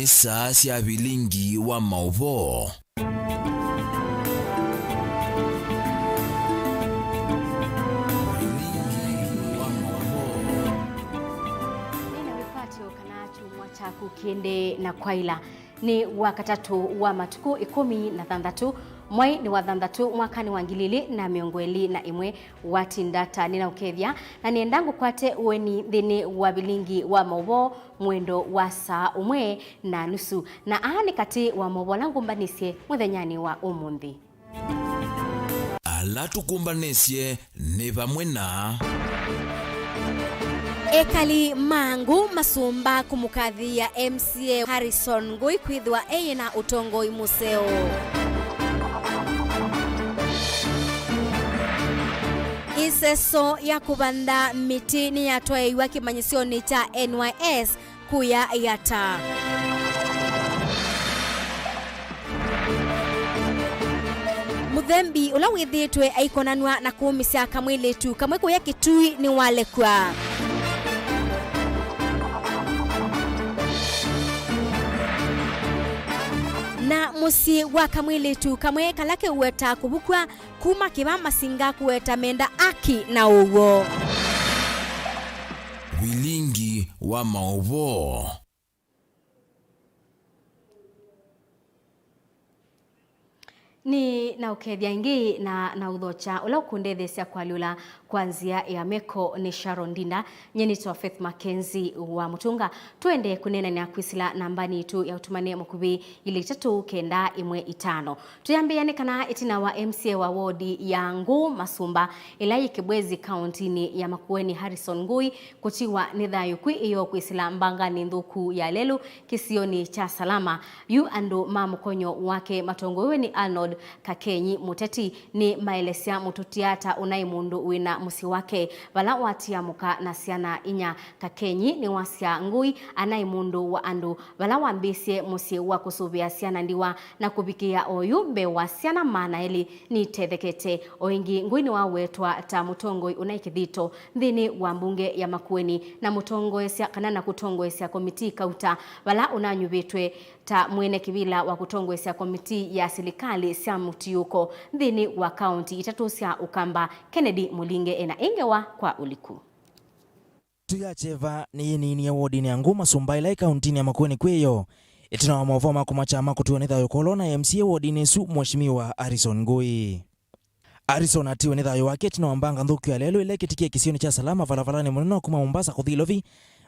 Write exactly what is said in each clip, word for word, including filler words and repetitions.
Nĩ saa sya vilingi wa maũvoo. Vilingi wa maũvoo. Nĩna wĩkwatyo kana kyumwa kyaku kĩendee na kwaĩla. Nĩ Wakatatũ wa matukũ ĩkũmi na thanthatũ, mwai nĩ wa thanthatũ, mwakanĩ wa ngili ilĩ na mĩongo ĩlĩ na ĩmwe. Watinda ta nĩnaũkethya, na nĩenda ngũkwate ũeni nthĩnĩ wa vilingi wa maũvoo mwendo wa saa ũmwe na nusu. Na aa nĩ katĩ wa maũvoo ala ngũmbanĩsye mũthenyanĩ wa ũmũnthĩ. Ala tũkũmbanĩsye nĩ vamwe na ekali ma Ngũũ Masũmba kũmũkathĩĩa M C A Harrison Ngũi kwĩthĩwa eyĩ na ũtongoi mũseo. Ĩseso ya kũvanda mĩtĩ nĩyatwaĩiw'a kĩmanyĩsyonĩ kya N Y S kũya Yatta. Mũthembi ũla wĩthĩĩtwe aikonanw'a na kũũmĩsya kamwĩlĩtu kamwe kũya Kĩtui nĩwalekw'a. Na mũsyĩ wa kamwĩlĩtu kamwe kala keũweta kũvukw'a kuma kĩva masinga kũweta menda aki na ũw'o. Vilingi wa maũvoo. Nĩ na ũkethya ĩngĩ na, na ũthokya ũla ũkũndetheesya kũalyũla kwa nzĩa ya meko nĩ Sharon Ndinda. Nyie nĩtawa Faith Mackenzie wa Mũtũnga. Tũendee kũneenany'a kwĩsĩla nambanĩ yitũ ya ũtũmane mũkuvĩ ilĩ itatũ kenda ĩmwe itano. Tũyambĩĩa nĩ kana ĩtina wa M C A wa wodi ya Ngũũ Masũmba, ĩla yĩ Kibwezi kaũntinĩ ya Makueni, Harrison Ngũi, kũtiwa nĩ thayũ kwĩ ĩyoo kwĩsĩla mbanganĩ nthũku ya lelũ kĩsionĩ kya Salama, yu andũ ma mũkonyo wake matongoew'e nĩ Arnold Kakenyi, mũteti, nĩmaelesya mũtũtia ta ũnaĩ mũndũ wĩna mũsyĩ wake vala watia mũka na syana inya. Kakenyi nĩwasya Ngũi anaĩ mũndũ wa andũ vala wambĩĩsye mũsyĩ wa kũsũvĩa syana ndiwa na kũvikĩĩa oyu mbee wa syana maana elĩ nĩtethekete. O ĩngĩ, Ngũi nĩwawetwa ta mũtongoi ũnaĩ kĩthito nthĩnĩ wa mbunge ya Makueni na mũtongoesya kana na kũtongoesya komitii kauta vala ũnanyuvĩtwe ta mwene kĩvĩla wa kũtongoesya komitii ya silikalĩ sya mũtiũko nthĩnĩ wa kaũnti itatũ sya Ũkamba. Kennedy Mũlinge ena ĩ ngewa kwa ũliku. Tũyakyeva nĩyĩniinie wodinĩ ya Ngũũ Masũmba ĩla ĩ kaũntinĩ ya Makueni kwĩ ĩyoo, ĩtina wa maũvoo ma kũmakya ma kũtiwa nĩ thayũ kwolwa na M C A wodinĩ ĩsu, Mheshimiwa Harrison Ngũi. Harrison atiwe nĩ thayũ wake ĩtina wa mbanga nthũku ya lelũ ĩla ĩkĩtikie kĩsionĩ kya Salama valavalanĩ mũnene wa kuma Mombasa kũthi Ilovi,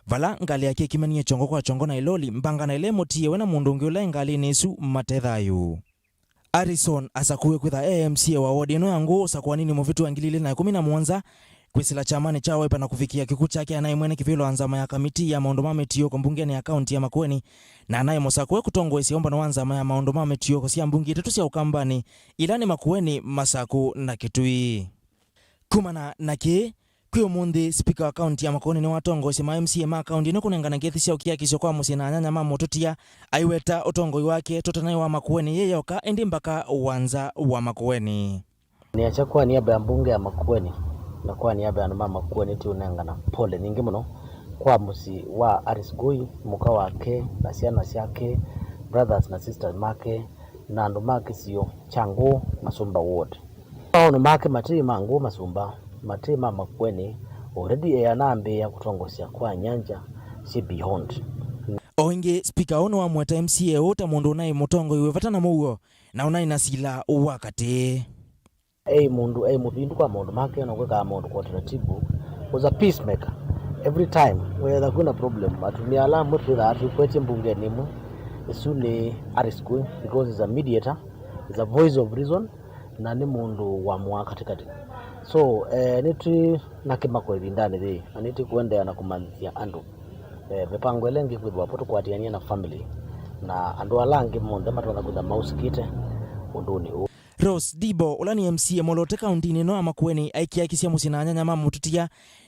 vala ngalĩ yake ĩkimanie kyongo kwa kyongo na ĩloli, mbanga na ĩla ĩmũtiie we na mũndũ ũngĩ ũla e ngalĩnĩ ĩsu mate thayũ. Harrison asakũiwe kwĩtha e M C A wa wodi ĩno ya Ngũũ ũsakũaninĩ mũvĩtu wa ngili ilĩ na ĩkũmi na mũonza, kwĩsĩla kyamanĩ kya Wiper na kũvikĩa kĩkw'ũ kyake anaĩ mwene kĩvĩla wa nzama ya kamitii ya maũndũ ma mĩtiũko mbungenĩ ya kaũnti ya Makueni, na anaĩ mũsakũe kũtongoesya ũmbano wa nzama ya maũndũ ma mĩtiũko sya mbunge itatũ sya Ũkambanĩ, ila nĩ Makueni, Masakũ na Kĩtui. Kumana na kĩĩ, kwĩ ũmũnthĩ, spika wa kaũnti ya Makueni nĩwatongoesye ma M C A ma kaũnti ĩno kũnengana ngeithi sya ũkiakisyo kwa mũsyĩ na anyanya ma mũtũtia, aiweta ũtongoi wake tũtanaĩ wa Makueni yĩ yoka, ĩndĩ mbaka wa nza wa Makueni. Nĩasya kwa niaba ya mbunge ya Makueni na kwa niaba ya andũ ma Makueni, tũũnengana pole nyingĩ mũno kwa mũsyĩ wa Harris Ngũi, mũka wake na syana syake, brothers na sisters make, na andũ ma kĩsio kya Ngũũ Masũmba Ward. Maono make matĩ ma Ngũũ Masũmba, matĩ ma Makueni, already e anambĩĩa kũtongosya kwa nyanja syĩ beyond. O ĩngĩ, spika ũũ nĩwamweta M C A ũũ ta mũndũ ũnaĩ mũtongoi wĩ vata na mũuo, na ũnaĩ na sila wa katĩ. Ei mũndũ ei mũvindu kwa maũndũ make, na kwĩkaa maũndũ kwa utaratibu. Was a peacemaker. Every time whether kwĩna problem, atumĩa ala amwe twĩthaa twĩkwetye mbungenĩ ĩmwe, ĩsu nĩ Harris Ngũi, because he's a mediator, he's a voice of reason, na nĩ mũndũ wa mũaa katĩkatĩ. So, eh, nĩtwĩ na kĩmako ĩvindanĩ yĩĩ, na nĩtũkũendeea na kũmanyĩthya andũ, eh, mĩpango ĩla ĩngĩ kwĩthĩwa vo tũkwatĩanĩe na family na andũ ala angĩ monthe matonya kwĩthĩwa mausĩkĩte ũndũnĩ ũũ. Rose Ndibo, ũla nĩ M C A mũlote kaũntinĩ ĩno ya Makueni, aikiakisya mũsyĩ na anyanya ma mũtũtia,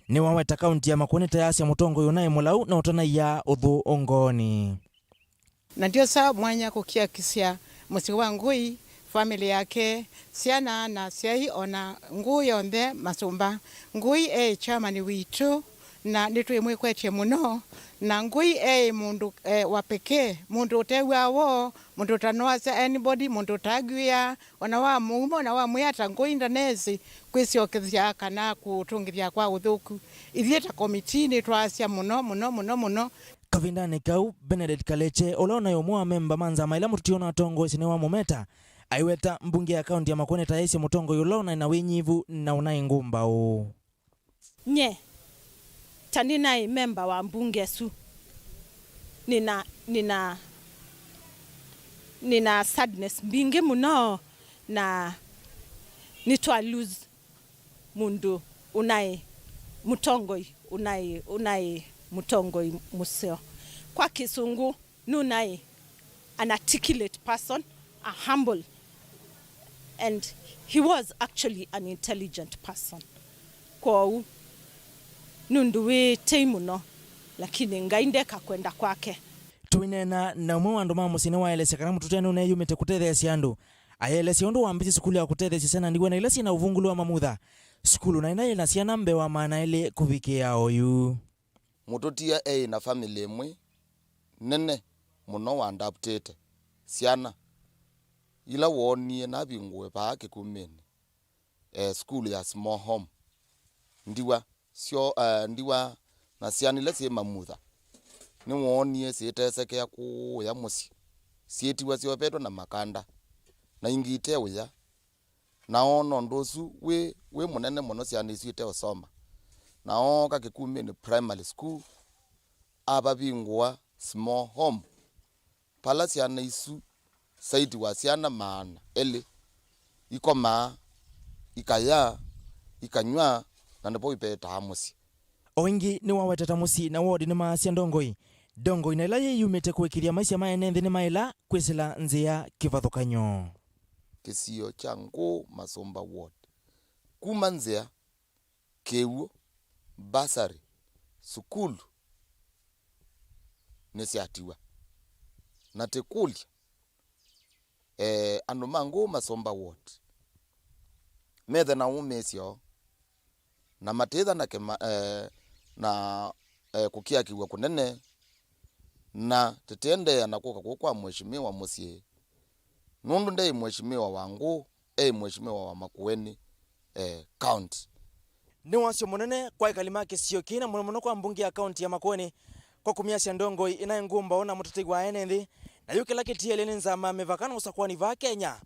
nĩwaweta kaũnti ya Makueni ta yasya mũtongoi ũnaĩ mũlau na ũtanaia ũthũ ngoonĩ. Na ndiosa mwanya kũkiakisya mũsyĩ wa Ngũi, family yake, syana na asyai, ona Ngũũ yonthe Masũmba. Ngũi e chairman witũ, Na nĩtwĩmwĩkwetye mũno, na Ngũi eĩ mũndũ eh, wa pekee, mũndũ ũtew'aa woo, mũndũ ũtanoasya anybody, mũndũ ũtagw'ĩaa, ona wamũuma, ona wamwĩa ata Ngũi ndanesi kwĩsyokethya kana kũtũngĩthya kwa ũthũku. Ithyĩ ta komitii nĩtwaasya mũno mũno mũno mũno. Kavindanĩ kau, Benedict Kaleche, ũla ũnaĩ ũmwe wa amemba ma nzama ĩla mũtũti ũnatongoesye nĩwamũmeta, aiweta mbunge ya kaunti ya Makueni ta yaisye mũtongoi ũla ũnaĩ na wĩnyivu na ũnaĩ ngũmbaũ. Nye, ta nĩnaĩ memba wa mbunge ĩsu, nĩna, nĩna, nĩna sadness mbingĩ mũno, na nĩtwa lose mũndũ ũnaĩ mũtongoi, ũnaĩ, ũnaĩ mũtongoi mũseo. Kwa Kĩsũngũ, nũnaĩ an articulate person, a humble, and he was actually an intelligent person. Kwoou, nũndũ wĩ tei mũno, lakini Ngai ndeka kwenda kwake. Tũineena na ũmwe wa andũ ma mũsyĩ nĩwaelesya kana mũtũtia nũneyumĩte kũtetheesya andũ. Ayeelesya ũndũ wambĩsye sukulu ya kũtetheesya syana ndiwa na ila syĩ na ũvungũlu wa mamutha. Sukulu na ĩla yĩ na syana mbee wa maana elĩ kũvikĩĩa oyu. Mũtũtia eĩ na famĩlĩ ĩmwe nene mũno wa adoptĩte syana ila woonie navingũe vaa Kĩkumĩnĩ, eh, sukulu ya small home. Ndiwa syo, eh, ndiwa na syana ila syĩ mamutha nĩwoonie syĩtesekea kũũya mũsyĩ, syĩtiwa syovetwe na makanda, na ingĩ ite ũya. Na oona ũndũ ũsu wĩ, wĩ mũnene mũno syana isu iteũsoma. Na ooka Kĩkumĩnĩ Primary School, avavingũa small home, vala syana isu saiti wa syana maana elĩ ikomaa, ikaya, ikanyw'a, na nĩvo ivetaa mũsyĩ. O ĩngĩ nĩwawetete mũsyĩ na wodi nĩmaasya ndongoi. Ndongoi na ĩla yĩyumĩte kũĩkĩĩthya maisha ma ene nthĩ nĩmaĩla kwĩsĩla nzĩa kĩvathũkany'o. Kĩsio kya Ngũũ Masũmba Ward. Kuma nzĩa, kĩw'ũ, mbasarĩ, sukulu nĩsyatiwa. Na tĩkũlya, eh, andũ ma Ngũũ Masũmba Ward methe na ũmĩĩsyo na matĩtha na kĩma, eh, na, eh, kũkiakĩw'a kũnene, na tĩtiendeea na kũka kũu kwa mheshimiwa mũsyĩ, nũndũ ndeĩ mheshimiwa wa Ngũũ, eĩ mheshimiwa wa Makueni, eh, County. Nĩ wasyo mũnene kwa ekali ma kĩsio kĩĩ na mũno mũno kwa mbunge ya kaunti ya Makueni kwa kũmyasya ndongoi ĩnaĩ ngũmbaũ na mũtetei wa ene nthĩ, na yu kĩla kĩtielye nĩ nzama ya mĩvaka na ũsakwani vaa Kenya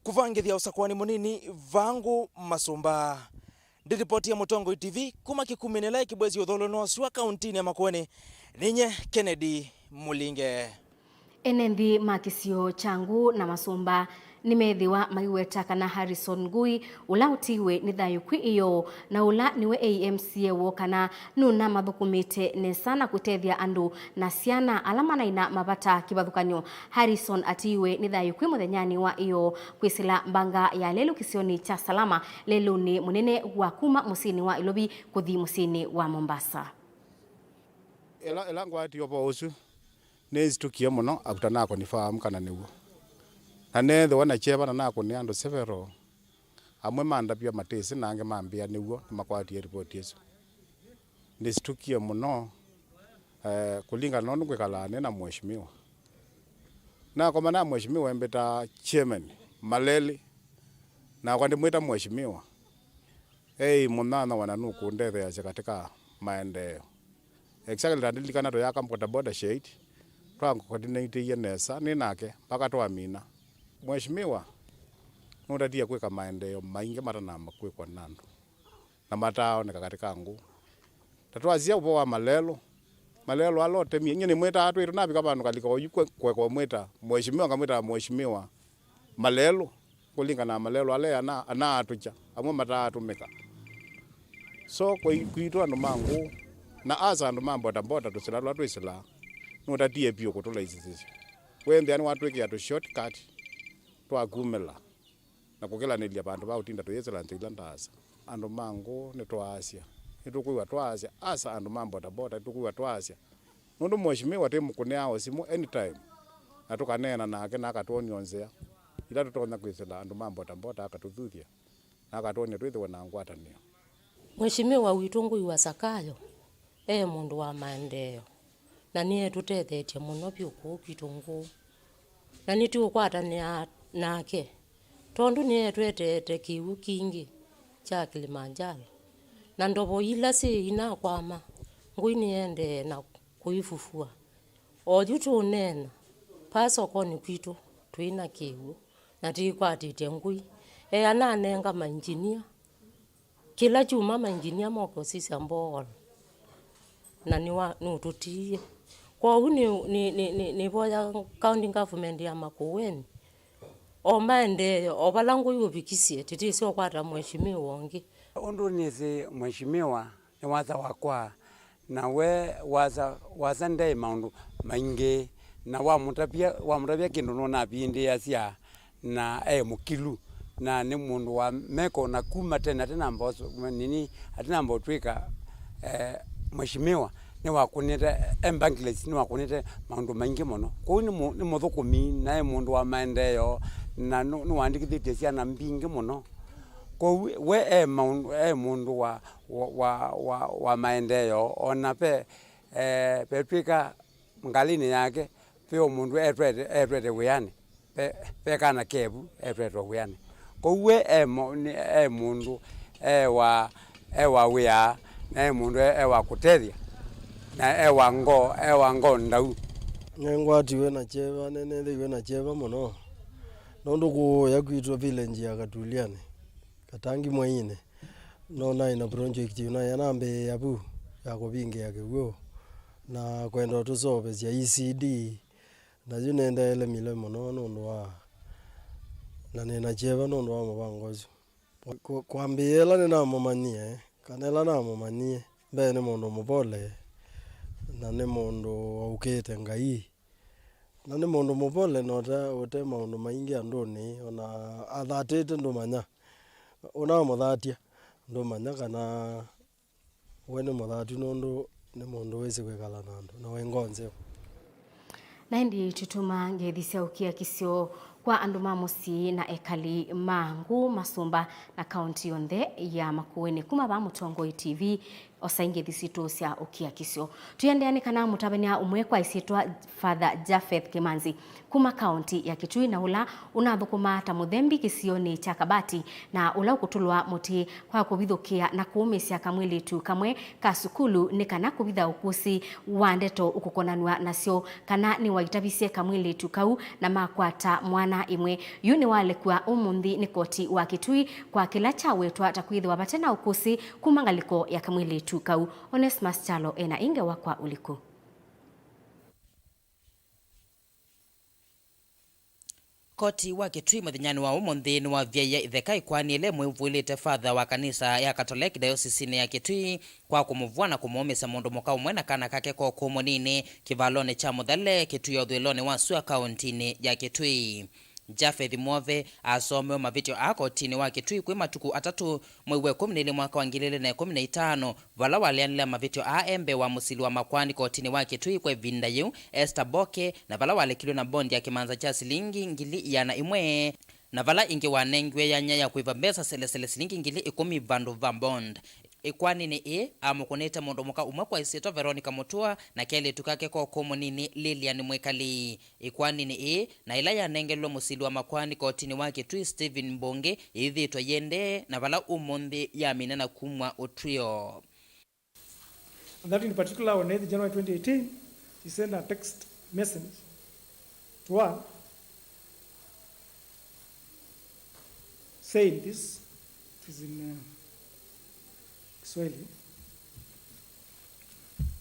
kũvangĩthya ũsakwani mũnini vaa Ngũũ Masũmba. Ndĩlipotia Mũtongoi T V kuma Kĩkumĩnĩ ĩla ĩkĩbwesya ũthũlũnĩ wa sua kauntinĩ ya Makueni, ninye Kennedy Mũlinge. Ene nthĩ ma kĩsio kya Ngũũ na Masũmba nĩmethĩwa maiweta kana Harrison Ngui, ũla ũtiiwe nĩ thayũ kwĩ ĩyoo, na ũla nĩwe eĩ M C A woo kana nũnamathũkũmĩte nesa na kũtethya andũ na syana ala manaĩ na mavata kĩvathũkany'o. Harrison atiiwe nĩ thayũ kwĩ mũthenyanĩ wa ĩyoo kwĩsĩla mbanga ya lelũ kĩsionĩ kya Salama, lelũnĩ mũnene wa kuma mũsyĩnĩ wa Ilovi kũthi mũsyĩnĩ wa Mombasa. Ĩla, ĩla ngwatie ũvoo ũsu, nĩnzitukie mũno after na confirm kana nĩw'o. Na neethĩwa na kyeva na nakũnĩa andũ several, amwe mandavya matĩsĩ na angĩ mambĩa nĩw'o nĩmakwatie ripoti ĩsu. Nĩsitukie mũno, eh, kũlingana na ũndũ ngwĩkalaa nĩ na mheshimiwa. Nakomana na mheshimiwa embĩtaa chairman Maleli, nakwa ndĩmwĩta mheshimiwa. Eĩ mũnyanyawa na nũkũndetheeasya katika maendeeo. Exactly, ta ndilikana tũyaka bodaboda shed, twakoordinatĩie nesa nĩ nake mpaka twamina. Mheshimiwa nũtatie kwĩka maendeeo maingĩ matanamba kwĩkwa nĩ andũ na mataaoneka katika Ngũũ. Ta twasisya ũvoo wa malelũ, malelũ ala ũtemie, nyie nĩmwĩtaa twĩ tũnavika vandũ ngalika oyu kwe-, kweka ũmwĩta mheshimiwa, ngamwĩtaa mheshimiwa malelũ. Kũlingana na malelũ ala ana-, anaatũkya, amwe mataatũmĩka. So, kwĩ-, kwitũ andũ ma Ngũũ, na asa andũ ma bodaboda tũsĩla tũla twĩsĩlaa, nũtatie vyũ kũtũlaisisya. Wĩthĩa nĩwatwĩkĩa tũ shortcut twa kumĩla na kũkĩlanĩlya vandũ va ũtinda tũyĩsĩla nzĩa ila ndaasa. Andũ ma Ngũũ nĩtwaasya, nĩtũkwĩw'a twaasya, asa andũ ma bodaboda nĩtũkwĩw'a twaasya. Nũndũ mheshimiwa twĩmũkũnĩaa o simũ anytime, na tũkaneena nake na akatwony'a o nzĩa ila tũtonya kwĩsĩla andũ ma bodaboda, akatũthuthya na akatwony'a twĩthĩwe na ngwatanĩo. Mheshimiwa witũ Ngui wa Sakayo, E mũndũ wa maendeeo, na nĩetũtethetye mũno vyũ kũũ kwitũ Ngũũ, na nĩtũũkwatanĩa nake tondũ nĩetũeteete kĩw'ũ kingĩ kya Kilimanjaro, na ndovo ila syĩ inakwama, Ngũi nĩendee na kũifufua. Oyu tũũneena, vaa sokonĩ kwitũ twĩ na kĩw'ũ, na tĩkwatĩtye Ngũi. E ananenga mainjinia kĩla kyumwa, mainjinia moke ũsisya mboola, na nĩwa-, nũtũtiie. Kwoou nĩ, nĩ, nĩ, nĩ, nĩvoya county government ya Makueni, o maendeeo, o vala Ngũi ũvikisye, tĩtĩsĩ ũkwata mheshimiwa ũngĩ. Ũndũ nĩsĩ mheshimiwa nĩ wasa wakwa, na we wasa, wasa ndeĩ maũndũ maingĩ, na wamũtavya, wamũtavya kĩndũ nũnavindĩĩasya, na e mũkilu, na nĩ mũndũ wa meko, na kuma tene atinamba ũsu-, nini, atinamba ũtwĩka, eh, mheshimiwa, nĩwakũnĩte, e Barclays, nĩwakũnĩte maũndũ maingĩ mũno. Kwoou nĩ mũ-, nĩ mũthũkũmi, na e mũndũ wa maendeeo, na nũ-, nĩwandĩkĩthĩtye syana mbingĩ mũno. Kwoou we e maũndũ, e mũndũ wa, wa, wa, wa, wa maendeeo, ona ve, eh, vetw'ĩka ngalĩnĩ yake, ve o mũndũ etwete, etwete wĩanĩ, ve, ve kana kevu etwetwe wĩanĩ. Kwoou we e mo-, nĩ, e mũndũ e wa, e wa wĩa, na e mũndũ e, e wa kũtethya, na e wa ngoo, e wa ngoo ndau. Nĩngwatiwe na kyeva, nĩnĩthĩiwe na kyeva mũno, nũndũ kũũya kwitũ village ya Katuliani, Katangi Mweinĩ, no naĩ na project yu naĩ nambĩĩa vu ya kũvingĩa kĩw'ũ na kwenda ũtũseũvĩsya E C D, na yu nĩndelemile mũno nũndũ wa, na nĩ na kyeva nũndũ wa mũvango ũsu. Kũ-, kwambĩĩa ĩla nĩnamũmanyie, kana ĩla namũmanyie, mbee nĩ mũndũ mũvole, na nĩ mũndũ waũkĩĩte Ngai. Na nĩ mũndũ mũvole na ũte, ũte maũndũ maingĩ andũnĩ, ona athatĩte ndũmanya. Ũnamũthatya, ndũmanya kana we nĩ mũthatu, nũndũ nĩ mũndũ wĩsĩ kwĩkala na andũ na wĩ ngoo nzeo. Na ĩndĩ tũtũma ngethi sya ũkiakisyo kwa andũ ma mũsyĩ na ekali ma Ngũũ, masũmba na kaũnti yonthe ya Makueni. Kuma vaa Mũtongoi T V, osa ngethi sitũ sya ũkiakisyo. Tũiendeea nĩ kana mũtavany'a ũmwe kwa ĩsyĩtwa Father Japheth Kimanzi kuma kaũnti ya Kitui, na ũla ũnathũkũmaa ta mũthembi kĩsionĩ kya Kabati, na ũla ũkũtũlwa mũtĩ kwa kũvithũkĩa na kũũmĩsya kamwĩlĩtu kamwe ka sukulu nĩ kana kũvitha ũkũsĩ wa ndeto ũkũkonanw'a nasyo kana nĩwaitavisye kamwĩlĩtu kau na makwata mwana ĩmwe. Yu nĩwalekw'a ũmũnthĩ nĩ koti wa Kitui kwa kĩla kyawetwa ta kwĩthĩwa vate na ũkũsĩ kuma ngalĩko ya kamwĩlĩtu kau. Onesmus Kyalo ena ĩ ngewa kwa ũliku. Koti wa Kitui mũthenyanĩ wa ũmũnthĩ nĩwavyaie ĩtheka ĩkoani ĩla ĩmwĩvũĩlĩte father wa kanisa ya Katoleki dayosisinĩ ya Kitui kwa kũmũvũa na kũmũũmĩsya mũndũ mũka ũmwe na kana kake ka ũkũũ mũnini kĩvalonĩ kya Mũthale, Kitui ya ũthũĩlonĩ wa sua, kaũntinĩ ya Kitui. Japheth Mwove asomewe mavĩtyo aa kotinĩ wa Kitui kwĩ matukũ atatũ, mwei wa ĩkũmi na ilĩ mwaka wa ngili ilĩ na ĩkũmi na itano, vala waleanĩlea mavĩtyo aa e mbee wa mũsili wa makoani kotinĩ wa Kitui kwa ĩvinda yĩu, Esther Boke, na vala walekilwe na bondi ya kĩmanza kya silingi ngili iana ĩmwe, na vala ĩngĩ wanengiwe yanya ya kũĩva mbesa selesele silingi ngili ĩkũmi vandũ va bond. Ĩkoaninĩ ĩĩ, amũkũnĩte mũndũ mũka ũmwe kwa ĩsyĩtwa Veronica Mutua na kelĩtu kake ka ũkũũ mũnini Lilian Mwikali. Ĩkoaninĩ ĩĩ, na ĩla yanengelwe mũsili wa makoani kotinĩ wa Kitui Stephen Mbũngĩ, yĩithĩtwe yĩendee, na vala ũmũnthĩ yamina na kumw'a ũtw'ĩo. And that in particular, on eighth January twenty eighteen, he sent a text message to her saying this, it is in, uh, Kiswahili.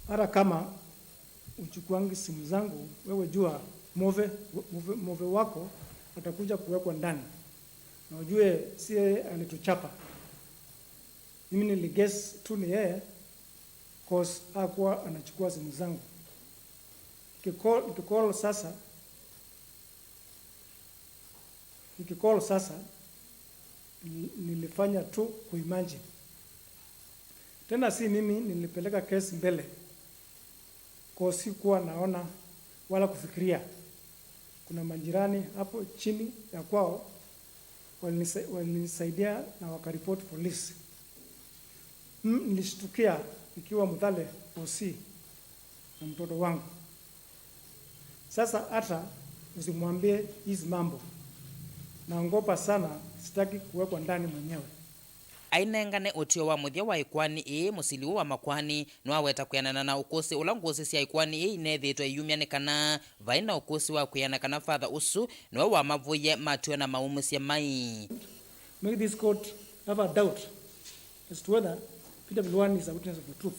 Hata kama uchukuangi simu zangu, wewe jua Move, Move, Move wako atakuja kuwekwa ndani. Na ujue si yeye alituchapa. Mimi niliguess tu ni yeye, cause hakuwa anachukua simu zangu. Nikicall, nikicall sasa, nikicall sasa, nil-, nilifanya tu kuimagine. Tena si mimi nilipeleka case mbele, cause sikuwa naona wala kufikiria. Kuna majirani hapo chini ya kwao walinisa-, walinisaidia na wakaripoti polisi. Mm, nilishtukia. Nikiwa Muthale O C na mtoto wangu. Sasa hata usimwambie hizi mambo. Naogopa sana, sitaki kuwekwa ndani mwenyewe. Ainengane ũtw'ĩo wa mũthya wa ĩkoani ĩĩ, mũsili ũũ wa makoani nĩwaweta kwĩanana na ũkũsĩ ũla ngũsĩ sya ĩkoani ĩĩ ineethĩĩtwe iyumya nĩ kana vaĩ na ũkũsĩ wa kwĩana kana father ũsu nĩwe wamavũie matw'e na maumĩsye mai. Make this court have a doubt as to whether P W one is a witness of the truth.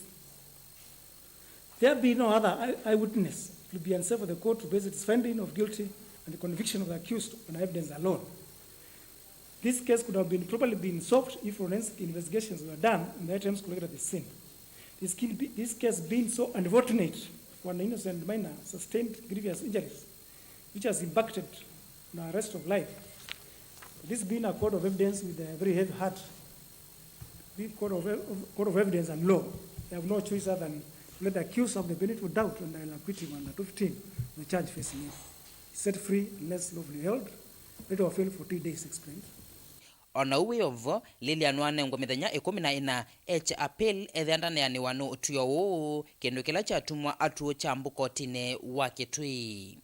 There be no other eye-, eyewitness, it will be unsafe for the court to base its finding of guilty and the conviction of the accused on evidence alone. This case could have been properly been solved if forensic investigations were done and the items collected at the scene. This, kill be, this case being so unfortunate for an innocent minor sustained grievous injuries, which has impacted on her rest of life. This being a court of evidence with a very heavy heart, the court of, of, court of evidence and law, they have no choice other than to let the accused have the benefit of doubt and I'll acquit him under two fifteen of the charge facing him. Set free unless lawfully held. Let or fail fourteen days, explained. O na ũu wĩ o vo, Lilian wanengwa mĩthenya ĩkũmi na ĩna ekye appeal ethĩa ndaneanĩwa nĩ ũtw'ĩo ũũ, kĩndũ kĩla kyatumwa atũũkya mbu kotinĩ wa Kitui.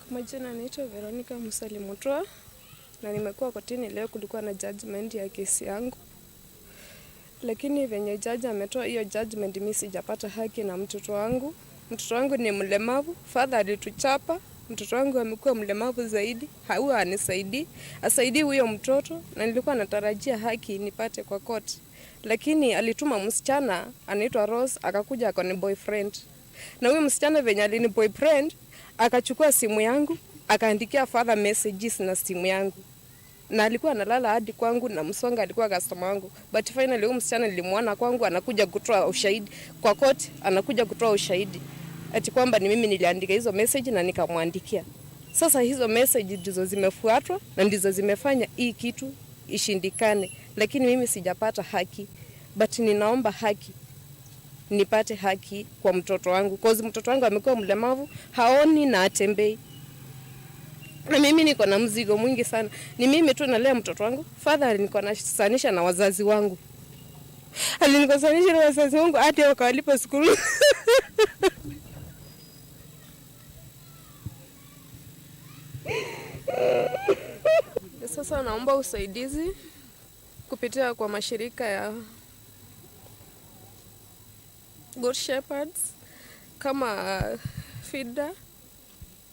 Kwa majina naitwa Veronica Musalia Mutua, na nimekuwa kotini leo, kulikuwa na judgment ya kesi yangu. Lakini venye judge ametoa hiyo judgment, mi sijapata haki na mtoto wangu. Mtoto wangu ni mlemavu, father alituchapa. Mtoto wangu amekuwa mlemavu zaidi, huwa anisaidii, asaidii huyo mtoto, na nilikuwa natarajia haki nipate kwa court. Lakini alituma msichana anaitwa Rose, akakuja akani boyfriend. Na huyo msichana venye alini boyfriend, akachukua simu yangu, akaandikia father messages na simu yangu. Na alikuwa analala hadi kwangu, na Msonga alikuwa customer wangu. But finally, huyu msichana nilimwona kwangu, anakuja kutoa ushahidi kwa court, anakuja kutoa ushahidi ati kwamba ni mimi niliandika hizo message na nikamwandikia. Sasa hizo message ndizo zimefuatwa na ndizo zimefanya hii kitu ishindikane, lakini mimi sijapata haki, but ninaomba haki, nipate haki kwa mtoto wangu, cause mtoto wangu amekuwa mlemavu, haoni na atembei. Na mimi niko na mzigo mwingi sana. Ni mimi tu nalea mtoto wangu. Father alinikosanisha na wazazi wangu. Alinikosanisha na wazazi wangu hadi wakawalipa school. Sasa naomba usaidizi kupitia kwa mashirika ya Good Shepherds kama FIDA,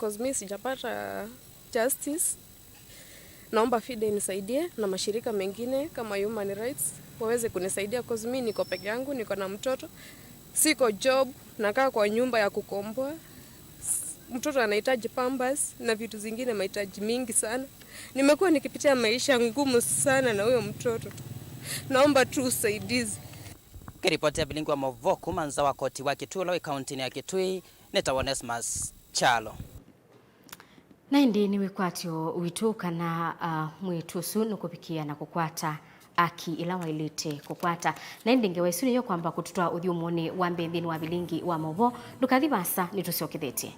cause mi sijapata justice. Naomba FIDA inisaidie na mashirika mengine kama human rights waweze kunisaidia, cause mi niko peke yangu, niko na mtoto, siko job, nakaa kwa nyumba ya kukomboa. Mtoto anahitaji pampers na vitu zingine, mahitaji mingi sana. Nimekuwa nikipitia maisha ngumu sana na huyo mtoto. Naomba tu usaidizi. Kĩripoti ya Vilingi wa Mauvoo kuma nza wa koti wa Kitui ũla wĩ kauntinĩ ya Kitui, nĩtawa Onesmus Kyalo. Na ĩndĩ nĩ wĩkwatyo witũ kana, ah, mwĩĩtu ũsu nũkũvikĩa na kũkwata aki ĩla waĩlĩte kũkwata. Na ĩndĩ ngewa ĩsu nĩyo kwamba kũtũtwaa ũthyũmũonĩ wa mbee nthĩnĩ wa Vilingi wa Mauvoo. Ndũkathi vaasa, nĩtũsyokethetye.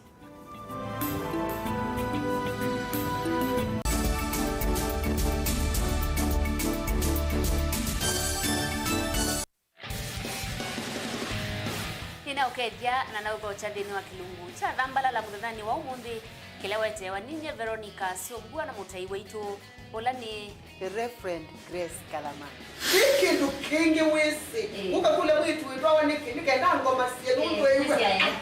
Nĩnaũkethya na naũthokya nthĩnĩ wa kĩlungu kya Thambalala mũthenyanĩ wa ũmũnthĩ, kĩla weteewa nĩ nyie Veronica Syũmbua na mũtai waitũ, ũla nĩ The Reverend Grace Kalama. Ti kĩndũ kĩngĩ wĩsĩ. Ĩĩ. Ũkakũlya mwĩĩtu wĩtwawa nĩkĩ, nĩ kenda ngoma syenyu. Ĩĩ, ndwĩw'a.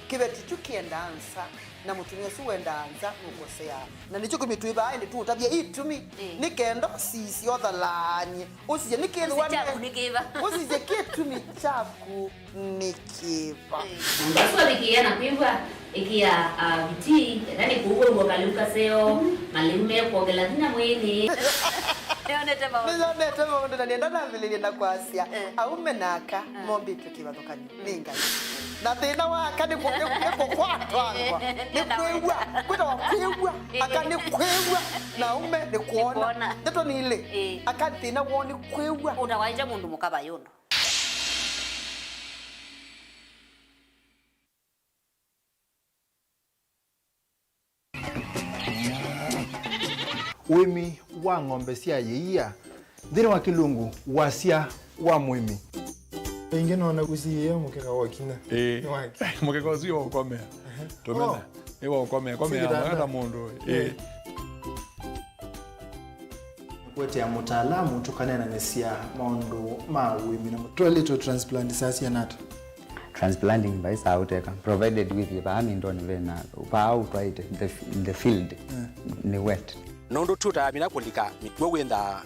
Kĩveti kyu kĩendaa nza, na mũtumĩa ũsu wendaa nza nũkoseaa. Na nĩkyo kĩtumi twĩ vaa ĩndĩ tũũtavya itumi, ĩĩ, nĩ kenda ũsisye ũthalaany'e. Ũsisye nĩ kĩthĩwa. Ũsisye kyaku nĩ kĩva? Ũsisye kĩtumi kyaku nĩ kĩva? Ĩĩ. Mũndũ asu avikĩĩa na kwĩw'a, ĩkĩa, ah, vitii, ethĩwa nĩ kũua ũua kalĩu kaseo, malĩu mekwongela vinya mwĩĩnĩ. Nĩonete maũndũ. Nĩyonete maũndũ, na nĩenda nambĩlĩlye na kwasya, eh, aume na aka, eh, mombĩtwe kĩvathũkany'o nĩ Ngai. Na thĩna wa aka nĩ kũ-, nĩ, nĩ kũkwatwangwa, nĩ kwĩw'a. Kwĩtawa kwĩw'a, aka nĩ kwĩw'a, na aume nĩ kwona. Nĩ kwona. Ndeto nĩ ilĩ. Ĩĩ. Aka thĩna woo nĩ kwĩw'a. Ũtawaĩte mũndũ mũka vayũndũ. Ũĩmi wa ng'ombe sya yĩia, nthĩnĩ wa kĩlungu, wasya wa mũĩmi. Ĩngĩ nona ũsiĩĩa mũkeka wa kinya. Ĩĩ. Nĩ waki. Mũkeka ũsu wa ũkomea. Ehe. Tũmena. Oh. Nĩ wa ũkomea. Komea. Sitanda. Mwana mũndũ. Ĩĩ. Ĩĩ. Kũetea mũtaalamu tũkaneenanĩsya maũndũ ma ũĩmi na mũ-, toilet transplant saa siana ata? Transplanting vaisaa ũteka, provided wĩthĩe vaa mĩndonĩ vena, vaa ũtwaĩte, the, the field, eh, nĩ wet. Nũndũ tũtamina kũlika mĩkw'ũ wĩnthaa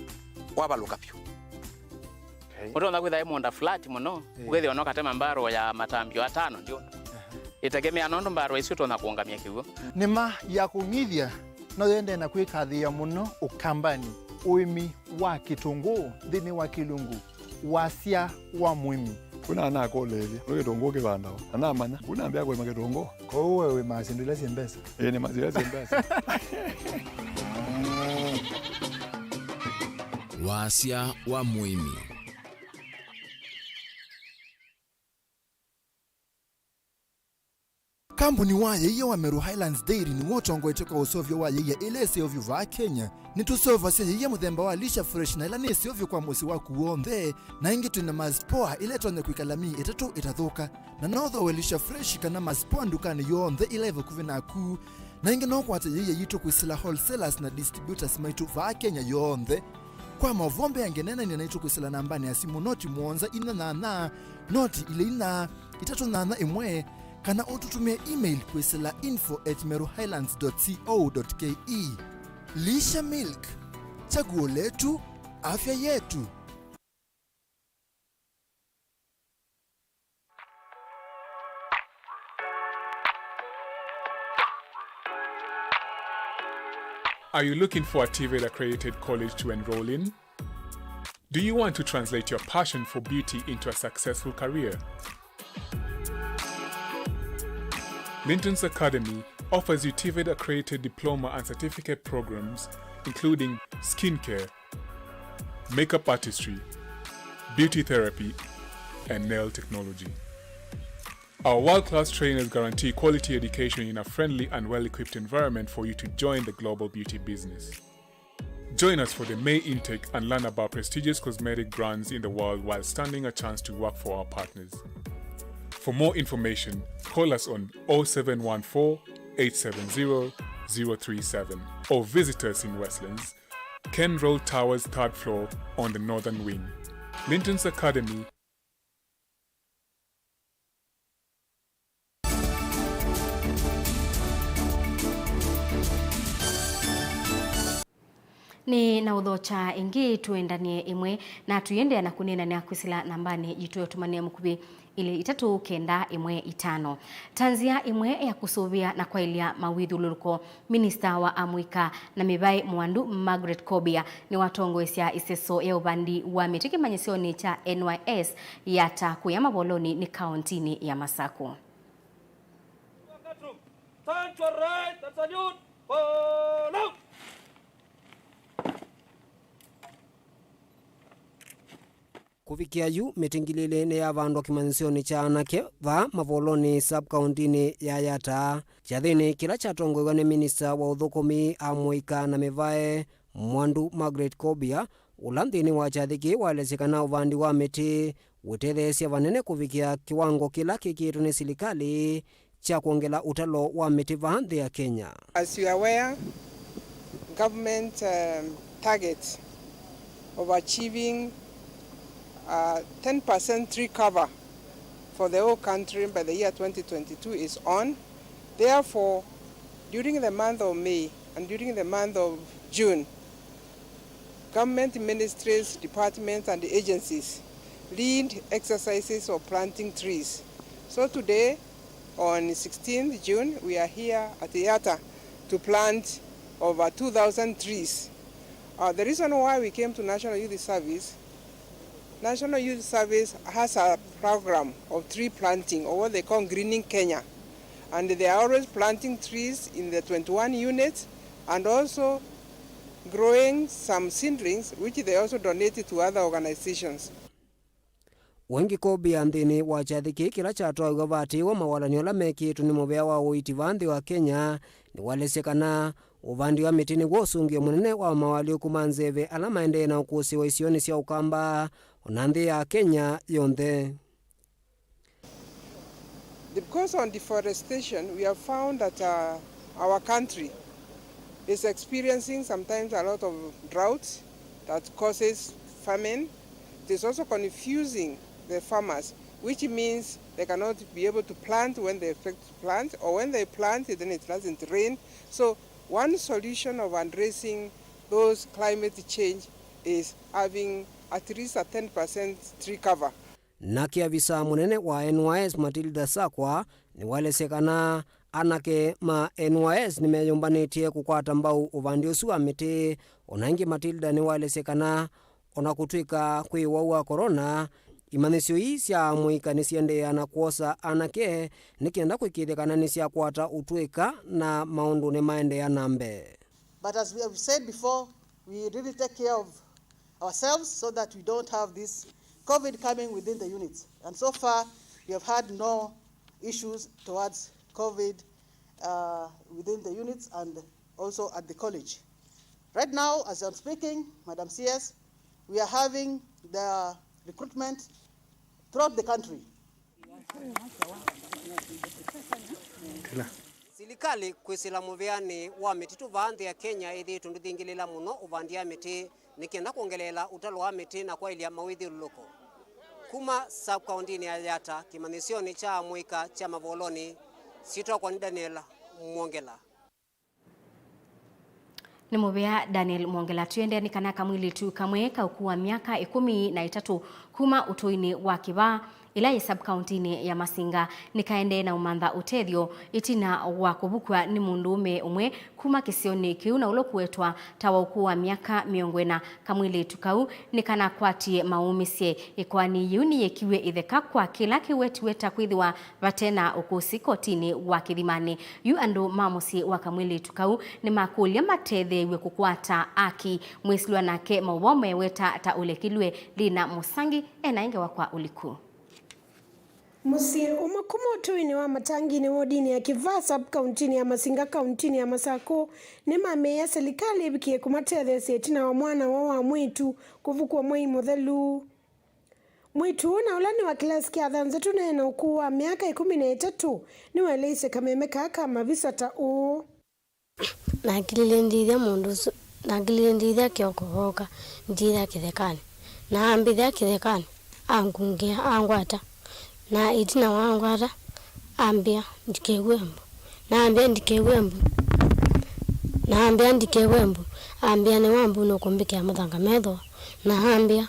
wavalũka vyũ. Okay. Ũtonya kwĩtha ĩ mũũnda flat mũno, eh, ũkethĩa ona ũkatema mbarũ ya matambio atano ndio. Aha. Ĩtegemea nũndũ mbarũ isu ũtonya kũũngamya kĩw'ũ. Nĩma ya kũng'ithya no yendee na kwĩkathĩĩa mũno Ũkambanĩ, ũĩmi wa kĩtũngũũ nthĩnĩ wa kĩlungu, wasya wa mũĩmi. Kuna anakũlĩĩlya, nĩ kĩtũngũũ kĩvandawa? Anamanya, kuna ambĩa kũĩma kĩtũngũũ. Kwoou we wĩmaa syĩndũ ila syĩ mbesa? Ĩĩ, nĩmaa syĩndũ ila syĩ mbesa. Wasya wa mũĩmi. Kambuni wa yĩia wa Meru Highlands Dairy nĩw'o ũtongoetye kwa ũseũvyo wa yĩia ĩla ĩseũvyo vaa Kenya. Nĩtũseũvasya yĩia mũthemba wa Lisha Fresh na ĩla nĩ ĩseũvyo kwa mũsyĩ waku w'onthe, na ĩngĩ twĩ na Mars Power ĩla ĩtonya kwĩkala myei ĩtatũ ĩtathũka. Na no ũthooe Lisha Fresh kana Mars Power ndukanĩ yonthe ĩla ĩ vakuvĩ naku. Na ĩngĩ no ũkwate yĩia yitũ kwĩsĩla wholesalers na distributors maitũ vaa Kenya yonthe. Kwa maũvoo mbeange, neenany'a naitũ kwĩsĩla nambanĩ ya simũ noti mũonza inya nyanya, noti ilĩ inya, itatũ nyanya ĩmwe, kana ũtũtũmĩe email kwĩsĩla info at meru highlands dot co dot ke. Lisha Milk, chaguo letu, afya yetu. Are you looking for a TVET accredited college to enroll in? Do you want to translate your passion for beauty into a successful career? Linton's Academy offers you TVET accredited diploma and certificate programs, including skincare, makeup artistry, beauty therapy, and nail technology. Our world-class trainers guarantee quality education in a friendly and well-equipped environment for you to join the global beauty business. Join us for the May intake and learn about prestigious cosmetic brands in the world while standing a chance to work for our partners. For more information, call us on oh seven one four, eight seven zero, zero three seven or visit us in Westlands, Ken Roll Towers, third floor, on the northern wing. Linton's Academy. Nĩ na ũthokya ĩngĩ, tũendanĩe ĩmwe na tũiendeea na kũneenanĩa kwĩsĩla nambanĩ yitũ ya ũtũmanĩa mũkuvĩ, ilĩ itatũ kenda ĩmwe itano. Ta nzĩa ĩmwe ya kũsũvĩa na kwaĩlya mawĩthyũlũlũko, Minista wa Amũika na Mĩvaĩ Mwandu Margaret Kobia nĩwatongoesya ĩseso ya ũvandi wa mĩtĩ kĩmanyĩsyonĩ kya N Y S Yata kũya Mavolonĩ nĩ kaũntinĩ ya Masakũ. Turn to right and salute. Follow. Kũvikĩa yu, mĩtĩ ngili ilĩ nĩyavandwa kĩmanyĩsyonĩ kya anake vaa Mavolonĩ, sub-kaũntinĩ ya Yata. Kyathĩnĩ kĩla kyatongoew'a nĩ minista wa ũthũkũmi, amũika na mĩvae, Mwandu Margaret Kobia, ũla nthĩnĩ wa kyathĩ kĩĩ waelesye kana ũvandi wa mĩtĩ ũtetheesya vanene kũvikĩa kĩwango kĩla kĩkĩĩtwe nĩ silikalĩ kya kwongela ũtalo wa mĩtĩ vaa nthĩ ya Kenya. As you are aware, government, um, target of achieving, uh, ten percent tree cover for the whole country by the year twenty twenty-two is on. Therefore, during the month of May and during the month of June, government ministries, departments, and agencies lead exercises of planting trees. So today, on sixteenth June, we are here at Yata to plant over two thousand trees. Uh, the reason why we came to National Youth Service, National Youth Service has a program of tree planting, or what they call Greening Kenya. And they are always planting trees in the twenty-one units and also growing some seedlings, which they also donated to other organizations. Wengi Kobia nthĩnĩ wa kyathĩ kĩĩ kĩla kyatwaiwe vaatĩĩwe mawalany'o ala mekĩĩtwe nĩ mũvĩa wa ũiiti vaa nthĩ wa Kenya, nĩwaelesye kana ũvandi wa mĩtĩ nĩw'o ũsũngĩo mũnene wa mawalyũku ma nzeve ala maendee na ũkũsĩĩwa isionĩ sya Ũkamba, o na nthĩ ya Kenya yonthe. Because on deforestation, we have found that, uh, our country is experiencing sometimes a lot of drought that causes famine. It is also confusing the farmers, which means they cannot be able to plant when they expect to plant, or when they plant, then it doesn't rain. So one solution of addressing those climate change is having at least a ten percent tree cover. Nake avisa mũnene wa N Y S Matilda Sakwa nĩwaelesye kana anake ma N Y S nĩmeyũmbanĩtye kũkwata mbau ũvandi ũsu wa mĩtĩ. O na ĩngĩ Matilda nĩwaelesye kana o na kũtw'ĩka kwĩ ũwau wa korona, imanyĩsyo ii sya mũika nĩsiendeea na kwosa anake nĩ kenda kũĩkĩĩthya kana nĩsyakwata ũtw'ĩka na maũndũ nĩmaendeea na mbee. But as we have said before, we really take care of ourselves so that we don't have this COVID coming within the units. And so far, we have had no issues towards COVID, uh, within the units and also at the college. Right now, as I'm speaking, Madam C S, we are having the recruitment throughout the country. Silikalĩ kwĩsĩla mũvĩanĩ wa mĩtitũ vaa nthĩ ya Kenya ĩthĩĩtwe ndũthingĩlĩla mũno ũvandi wa mĩtĩ nĩ kenda kwongeleela ũtalo wa mĩtĩ na kwaĩlya mawĩthyũlũlũko. Kuma sub-kaũntĩnĩ ya Yatta, kĩmanyĩsyonĩ kya mũika kya Mavolonĩ, syĩtwa wakwa nĩ Daniel Mwongela. Nĩ mũvea Daniel Mwongela. Tũendee nĩ kana kamwĩlĩtu kamwe ka ũkũũ wa myaka ĩkũmi na ĩtatũ kuma ũtũinĩ wa Kĩvaa, ĩla yĩ sub-kaũntĩnĩ ya Masinga, nĩkaendee na ũmantha ũtethyo ĩtina wa kũvukw'a nĩ mũndũũme ũmwe kuma kĩsionĩ kĩu na ũla ũkũetwa ta wa ũkũũ wa myaka mĩongo ĩna. Kamwĩlĩtu kau nĩkanakwatie maũmĩsye. Ĩkoani yĩu nĩyĩkiw'e ĩtheka kwa kĩla kĩwetiwe ta kwĩthĩwa vate na ũkũsĩ kotinĩ wa Kĩthimanĩ. Yu andũ ma mũsyĩ wa kamwĩlĩtu kau nĩmakũlya matetheew'e kũkwata aki. Mwĩsĩlwa nake maũvoo meweta ta ũlekilw'e. Lina Mũsangi e na ĩngewa kwa ũliku. Mũsyĩ ũmwe kuma ũtũinĩ wa Matanginĩ wodinĩ ya Kĩvaa sub-kaũntĩnĩ ya Masinga kaũntĩnĩ ya Masakũ nĩmamĩĩa silikalĩ ĩvikĩe kũmatetheesya ĩtina wa mwana woo wa mwĩĩtu kũvukw'a mwei mũthelu. Mwĩĩtu ũũ na ũla nĩ wa kĩlasi kya thanthatũ na ena ũkũũ wa myaka ĩkũmi na ĩtatũ nĩwaeleisye kameme kaa ka mavisa ta ũũ. Nakilile ndĩthya mũndũ ũsu, nakilile ndĩthya kĩoko vooka, ndĩthya kĩthekanĩ. Na ambĩthya kĩthekanĩ, angungĩa, angwata. Na ĩtina wa angwata, ambĩa, "Ndikew'e mbu." Na ambĩa, "Ndikew'e mbu." Na ambĩa, "Ndikew'e mbu." Ambĩa, "Nĩwa mbu nũkũmbĩkĩa mathanga methũa." Na ambĩa,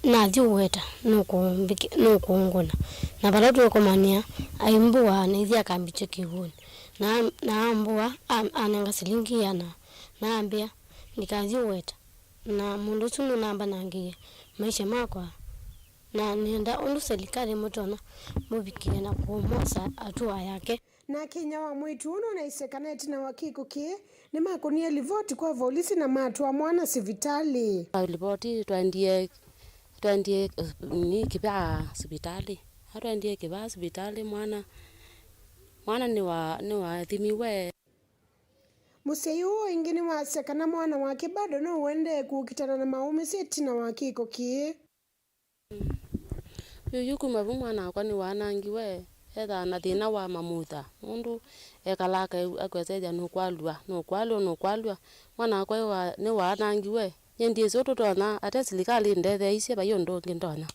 "Nathi ũweta, nũkũmbĩkĩ-, nũkũngũna." Na vala twĩkomanĩa, aimbũa na ithyĩ akambikya kĩw'ũnĩ. Na, na ambũa, a-, anenga silingi ĩana, na ambĩa, "Ndikathi ũweta." Na mũndũ ũsu nũnambanangĩie maisha makwa, na nĩenda ũndũ silikalĩ mũtonya mũvikĩe na kũmwosa hatua yake. Nake inyia wa mwĩĩtu ũũ nũnaisye kana ĩtina wa kĩko kĩĩ, nĩmakũnie livoti kwa volisi na matwaa mwana sivitalĩ. Livoti twaendie, twaendie, eh, ni Kĩvaa sivitalĩ. A twaendie Kĩvaa sivitalĩ, mwana, mwana nĩwa-, nĩwathimiwe. Mũsyai ũũ ĩngĩ nĩwasya kana mwana wake bado no ũendee kũkitana na maũmĩsye ĩtina wa kĩko kĩĩ. Yu, yu kuma vu mwana wakwa nĩwanangiwe, ethaa na thĩna wa mamutha. Mũndũ ekalaa akwĩsethya nũkwalw'a, nũkwalw'a, nũkwalw'a. Mwana wakwa nĩwa-, nĩwanangiwe. Nyie ndyĩsĩ ũndũ ndonya, ate silikalĩ ĩndetheeisye, vai ũndũ ũngĩ ndonya.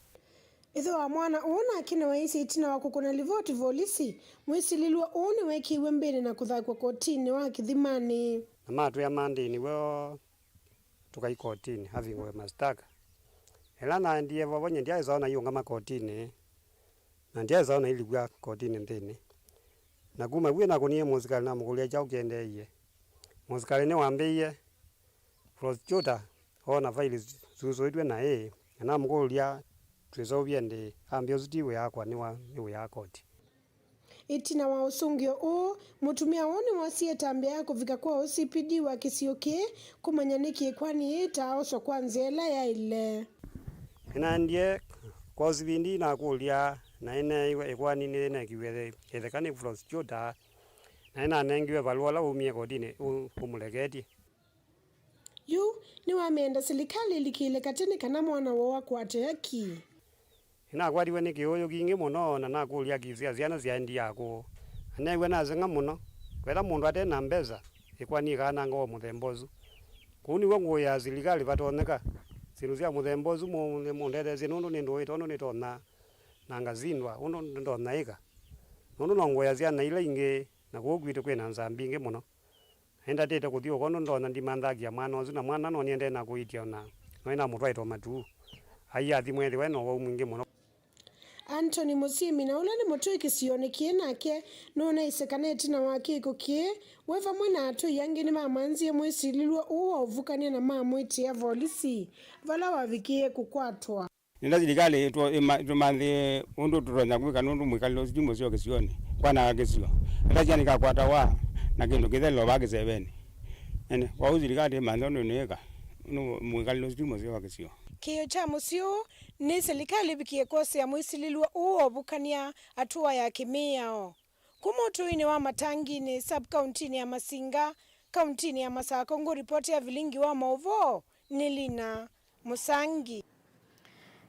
Ĩthe wa mwana ũũ nake nĩwaisye ĩtina wa kũkũna livoti volisi, mwĩsilĩlwa ũũ nĩweekĩiwe mbĩnĩ na kũthakw'a kotinĩ wa Kĩthimanĩ. Na matwĩa mandĩnĩ woo tũkai kotinĩ, avingũe masitaka. Ĩla naendie vovo, nyie ndyaĩsa ona iũngama kotinĩ, na ndyaĩsa ona ilikw'a kotinĩ nthĩnĩ. Na kuma vu nakũnie mũsikalĩ, namũkũlya kyaũ kĩendeeie. Mũsikalĩ nĩwambĩie Prosecutor oona faili syusũĩtw'e naĩ, na namũkũlya twĩseũvye ndĩ, ambĩa ũsu ti wĩa wakwa, nĩ wa, nĩ wĩa wa koti. Ĩtina wa ũsũngĩo ũũ, mũtumĩa ũũ nĩwosie ĩtambya ya kũvika kwa O C P D wa kĩsio kĩĩ kũmanya nĩkĩ ĩkoani yĩĩ ĩtaaoswa kwa nzĩa ĩla yaĩle. Nĩnaendie kwa O C P D nakũlya, na nĩneeiwe ĩkoani nĩneekiw'e ĩtheka nĩ prosecutor, na nĩnanengiwe valũa ũla waumie kotinĩ ũ-, ũmũleketye. Yu nĩwamĩenda silikalĩ ĩlikĩle katĩ nĩ kana mwana woo akwate aki. Nĩnakwatiwe nĩ kĩũũyũ kingĩ mũno, na nakũlya aki sya syana syaendie akũũ. Na neew'a naseng'a mũno. Vetha mũndũ ate na mbesa, ĩkoani ĩkaananga o mũthemba ũsu. Kũu nĩw'o ngũũyaa silikalĩ vatonyeka. Syĩndũ sya mũthemba ũsu mũ-, mũndetheesye, nũndũ nĩndũĩte ũndũ nĩtonya na ngasindwa ũndũ nĩtonya ĩka. Nũndũ no ngũũya syana ila ingĩ, na kũu kwitũ kwĩ na nzaa mbingĩ mũno. Nĩndatĩte kũthi ũko nũndũ ndonya ndimanthakĩa mwana ũsu, na mwana no nĩendee na kũitia, na no nĩnamũtwaĩte o matuu. Aiathimwa ĩthĩwa e na ũwau mwingĩ mũno. Anthony Mũsyĩmi, na ũla nĩ mũtũi kĩsionĩ kĩĩ, nake nũnaĩsĩ kana ĩtina wa kĩko kĩĩ, we vamwe na atũi angĩ nĩmamanzie mwĩsilĩlw'a ũũ wa ũvukany'a na mamwĩtĩa volisi, vala wavikĩie kũkwatwa. Nĩenda silikalĩ ĩtũ-, ĩma-, ĩtũmanthĩe ũndũ tũtonya kwĩka, nũndũ mwĩkalĩle ũsu ti mũseo kĩsionĩ. Kwananga kĩsio. Ata syana ikakwatawa na kĩndũ kĩthelelo vaa kĩsevenĩ. Ene, kwoou silikalĩ ĩmanthe ũndũ ĩnĩĩka, nũndũ mwĩkalĩle ũsu ti mũseo wa kĩsio. Kĩĩo kya mũsyĩ ũũ nĩ silikalĩ ĩvikie kwosea mwĩsilĩlw'a ũũ wa ũvukany'a atũa ya kĩmĩao. Kuma ũtũinĩ wa Matanginĩ, sub-kauntinĩ ya Masinga, kauntinĩ ya Masakũ, ngũripotĩa vilingi wa maũvoo nĩ Lina Mũsangi.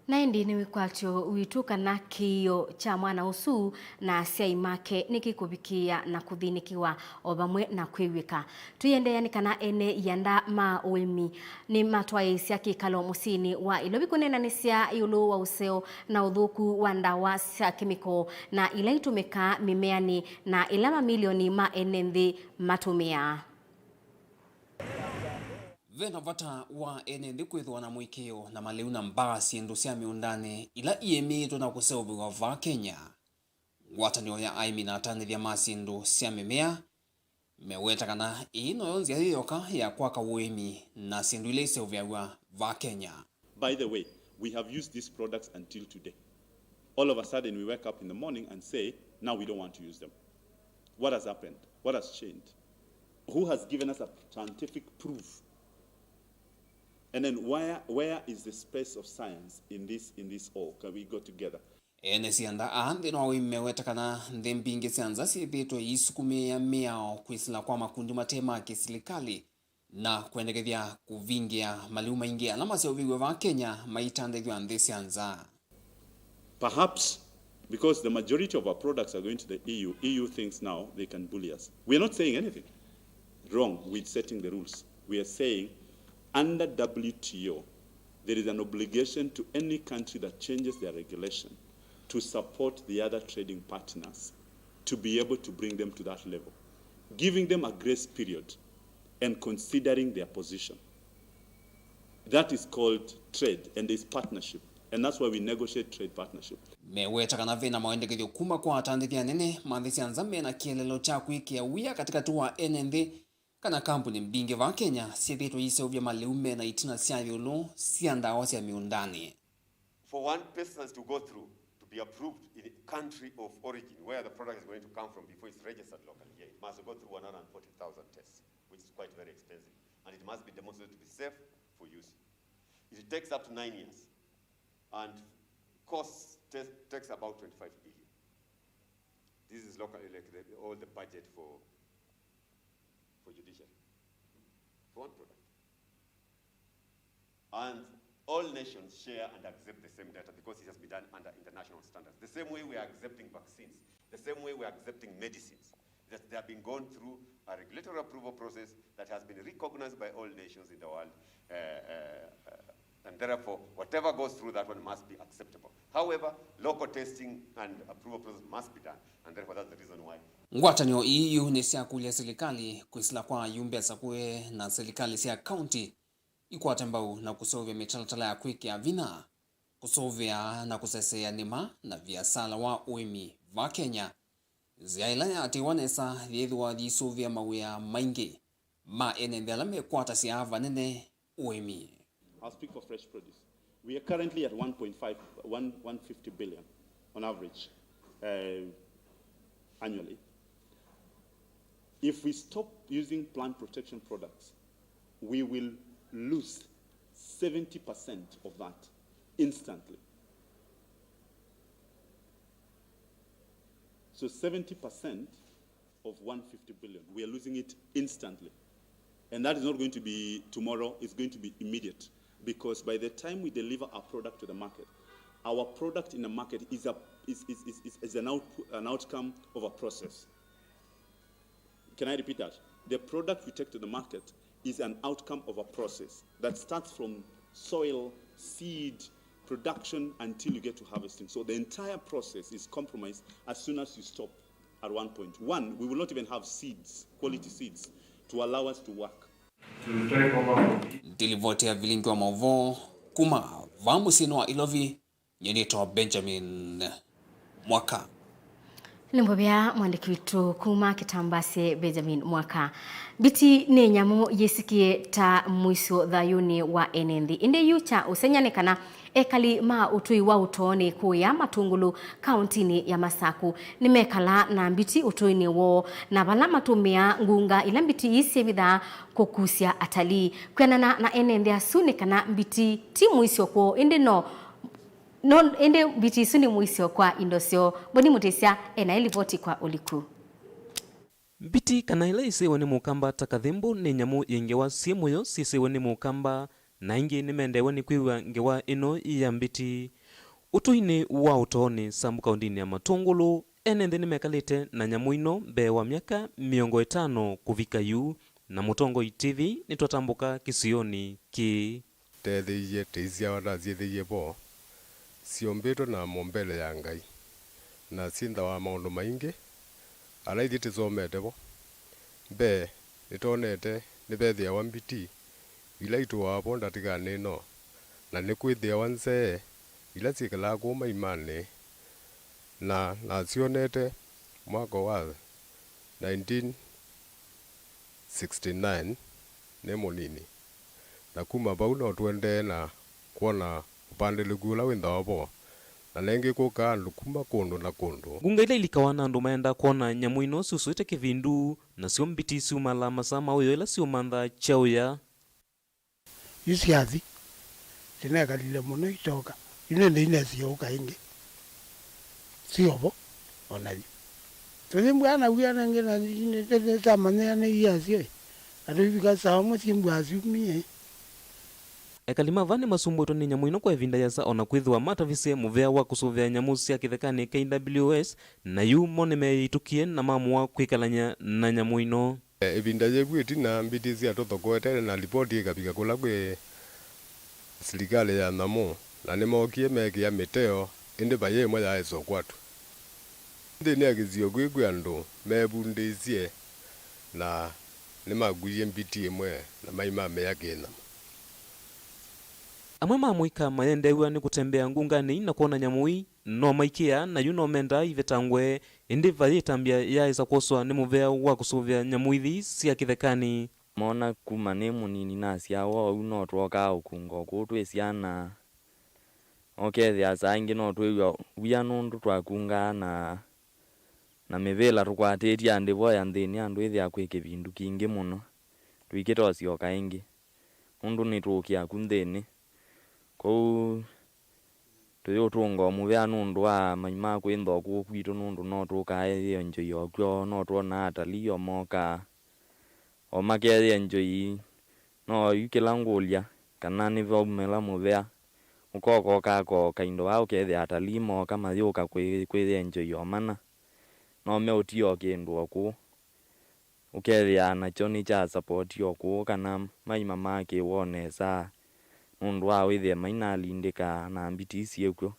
Na ĩndĩ nĩ wĩkwatyo witũ kana kĩĩo kya mwana ũsu na asyai make nĩkĩkũvikĩĩa na kũthĩnĩkĩwa o vamwe na kwĩw'ĩka. Tũiendeea nĩ kana ene ianda ma ũĩmi nĩmatwaĩĩsya kĩkalo mũsyĩnĩ wa Ilovi kũneenanĩsya ĩũlũ wa ũseo na ũthũku wa ndawa sya kemiko na ila itũmĩkaa mĩmeanĩ na ila mamilioni ma ene nthĩ matũmĩaa. Ve na vata wa ene nthĩ kwĩthĩwa na mũĩkĩĩo na malĩu na mbaa syĩndũ sya mĩũndanĩ ila iĩmĩĩtwe na kũseũvĩw'a vaa Kenya. Ngwatanĩo ya aĩmi na atanĩthya ma syĩndũ sya mĩmea meweta kana ĩĩ noyo nzĩa yĩ yoka ya kwaka ũĩmi na syĩndũ ila iseũvĩaw'a vaa Kenya. By the way, we have used these products until today. All of a sudden we wake up in the morning and say, "Now we don't want to use them." What has happened? What has changed? Who has given us a scientific proof? And then where, where is the space of science in this, in this all? Can we go together? Ene sianda aa nthĩnĩ wa ũĩmi meweta kana nthĩ mbingĩ sya nza syĩthĩĩtwe iisukumĩĩa mĩao kwĩsĩla kwa makundi mate ma kĩsilikalĩ na kũendekethya kũvingĩa malĩu maingĩ ala maseũvĩw'e vaa Kenya maitandaĩthw'a nthĩ sya nza. Perhaps because the majority of our products are going to the E U, E U thinks now they can bully us. We are not saying anything wrong with setting the rules. We are saying under W T O, there is an obligation to any country that changes their regulation to support the other trading partners to be able to bring them to that level, giving them a grace period and considering their position. That is called trade and is partnership, and that's why we negotiate trade partnership. Meweta kana ve na maendekethyo kuma kwa atandĩki anene ma nthĩ sya nza me na kĩeleelo kya kwĩkĩa wia katĩkatĩ wa ene nthĩ kana kambuni mbingĩ vaa Kenya syĩthĩĩtwe iseũvya malĩu me na itina sya ĩũlũ sya ndawa sya mĩũndanĩ. For one pesticides to go through to be approved in the country of origin where the product is going to come from before it's registered locally here, it must go through one hundred forty thousand tests, which is quite very expensive, and it must be demonstrated to be safe for use. It takes up to nine years, and costs te-, takes about twenty-five billion. This is locally like the, all the budget for, for judiciary, for one product. And all nations share and accept the same data because it has been done under international standards. The same way we are accepting vaccines, the same way we are accepting medicines, that they have been gone through a regulatory approval process that has been recognized by all nations in the world, uh, uh, uh, and therefore whatever goes through that one must be acceptable. However, local testing and approval process must be done, and therefore that's the reason why. Ngwatanĩo ii yu nĩsyakũlya silikalĩ kwĩsĩla kwa ayumbe asakũe na silikalĩ sya kaunti ikwate mbau na kũseũvya mĩtalatala ya kwĩkĩa vinya, kũsũvĩa na kũseseea nĩma na viasala wa ũĩmi vaa Kenya. Nzĩa ĩla yaatĩĩwa nesa yĩthĩwa yĩisũvĩa mawĩa maingĩ ma ene nthĩ ala mekwatasya vanene ũĩmi. I'll speak for fresh produce. We are currently at one point five, one, one fifty billion on average, uh, annually. If we stop using plant protection products, we will lose seventy percent of that instantly. So seventy percent of one fifty billion, we are losing it instantly. And that is not going to be tomorrow, it's going to be immediate. Because by the time we deliver our product to the market, our product in the market is, a, is, is, is, is, is an, output, an outcome of a process. Can I repeat that? The product we take to the market is an outcome of a process that starts from soil, seed, production until you get to harvesting. So the entire process is compromised as soon as you stop at one point. One, we will not even have seeds, quality seeds, to allow us to work. Ndilivoti ya vilingi wa mauvoo kuma vaa mũsyĩnĩ wa Ilovi, nyie nĩtawa Benjamin Mwaka. Nĩ mũvea mwandĩki witũ kuma Kitambasye, Benjamin Mwaka. Mbiti nĩ nyamũ yĩsikie ta mũisyo thayũnĩ wa ene nthĩ. Ĩndĩ yu kya ũsengy'a nĩ kana ekali ma ũtũi wa ũtoonĩ kũũya Matũngũlũ kaũntinĩ ya Masaku nĩmekalaa na mbiti ũtũinĩ woo, na vala matũmĩaa ngunga ila mbiti ii syĩvithaa kũkusya atalii. Kwĩanana na ene nthĩ asu nĩ kana mbiti ti mũisyo kwoo, ĩndĩ no, no, ĩndĩ mbiti isu nĩ mũisyo kwa indo syoo. Boni Mũtĩsya ena ĩlivoti kwa ũliku. Mbiti, kana ĩla yĩsĩwe nĩ Mũkamba ta kathĩmbũ, nĩ nyamũ yĩ ngewa syĩ mũyo syĩsĩwe nĩ Mũkamba, na aingĩ nĩmendeew'a nĩ kwĩw'a ngewa ĩno ya mbiti. Ũtũinĩ wa ũtoonĩ Sambu kaũndinĩ ya Matũngũlũ, ene nthĩ nĩmekalĩte na nyamũ ino mbee wa myaka mĩongo ĩtano kũvika yu, na Mũtongoi T V nĩtwatambũka kĩsionĩ kĩĩ. Teethĩie tĩisyawa ndasyĩthĩie vo, syũmbĩtwe na mũmbele ya Ngai, na syĩnthawa maũndũ maingĩ ala ithyĩ tĩsomete vo. Mbee, nĩtwonete nĩvethĩawa mbiti ila itũaa vo ndatĩkanĩ ĩno, na nĩkwĩthĩawa nzee ila syĩkalaa kũu maimanĩ, na nasyonete mwaka wa nineteen sixty-nine nĩ mũnini, na kuma vau no tũendee na kwona ũvandĩlĩku ũla wĩnthawa vo, na nengĩ kũkaa andũ kuma kũndũ na kũndũ. Ngunga ila ilikawa na andũ maendaa kwona nyamũ ino syusũĩte kĩvindu, nasyo mbiti syumalaa masaa ma ũyo ila syũmanthaa kyaũya. Yu syathi, ndinekalile mũno ikyoka. Yu nĩndĩ inesie ũka ĩngĩ. Syovo, o na yu. Tũthi mbua na wia nengĩ na nĩtamanyĩa nĩ iasyo ĩ. Na tũivika saa ũmwe syĩ mbua syumie ĩ. Ekali ma vaa nĩmasumbũĩtwe nĩ nyamũ ino kwa ĩvinda yĩasa, o na kwĩthĩwa matavisye mũvea wa kũsũvĩa nyamũ sya kĩthekanĩ K W S, na yu mo nĩmeyĩtũkie na mamũa kwĩkalany'a na nyamũ ino. Ĩvinda yĩvu ĩtina, mbiti syatũthokoete na livoti ĩkavika kũla kwĩ silikalĩ ya nyamũ, na nĩmookie meekĩa mĩteo, ĩndĩ vai ĩmwe yaaĩsa ũkwatw'a. Nthĩnĩ ya kĩsio kĩu kwĩ andũ meevundĩisye na nĩmakuie mbiti ĩmwe na maimamĩa kĩnyama. Amwe ma amũika mayendeew'a nĩ kũtembea ngunganĩ ii na kwona nyamũ ii, no maikĩaa, na yu no mendaa ivetangwe, ĩndĩ vai ĩtambya yaaĩsa kwoswa nĩ mũvea wa kũsũvĩa nyamũ ithi sya kĩthekanĩ. Moona kuma nĩ mũnini nasyawa oou, no twookaa ũkunga o kũu twĩ syana, ũkethĩa saa ingĩ no twĩw'a wia nũndũ twakungaa na, na mĩvĩla tũkwatĩtye andĩ voya nthĩnĩ andũ ĩthĩa kwĩ kĩvindu kingĩ mũno, tũikĩtosyoka ĩngĩ nũndũ nĩtũũkĩa ku nthĩnĩ. Kwoou tũyũtũnga o mũvea nũndũ wa maima kwĩntha o kũu kwitũ, nũndũ no tũkaethĩa enjoy o kw'o, no twonaa atalii o mokaa, o makethĩa enjoy. No yu kĩla ngũlya, kana nĩvaumĩla mũvea, ũkoka ũkakoka indo vaa, ũkethĩa atalii mooka mayũka kwĩ, kwĩ enjoy o mana, no meũtia o kĩndũ o kũu. Ũkethĩaa nakyo nĩkya support o kũu, kana maima makĩwa o nesa, nũndũ wa wĩthĩe mainalindĩka na mbiti syĩ kw'o.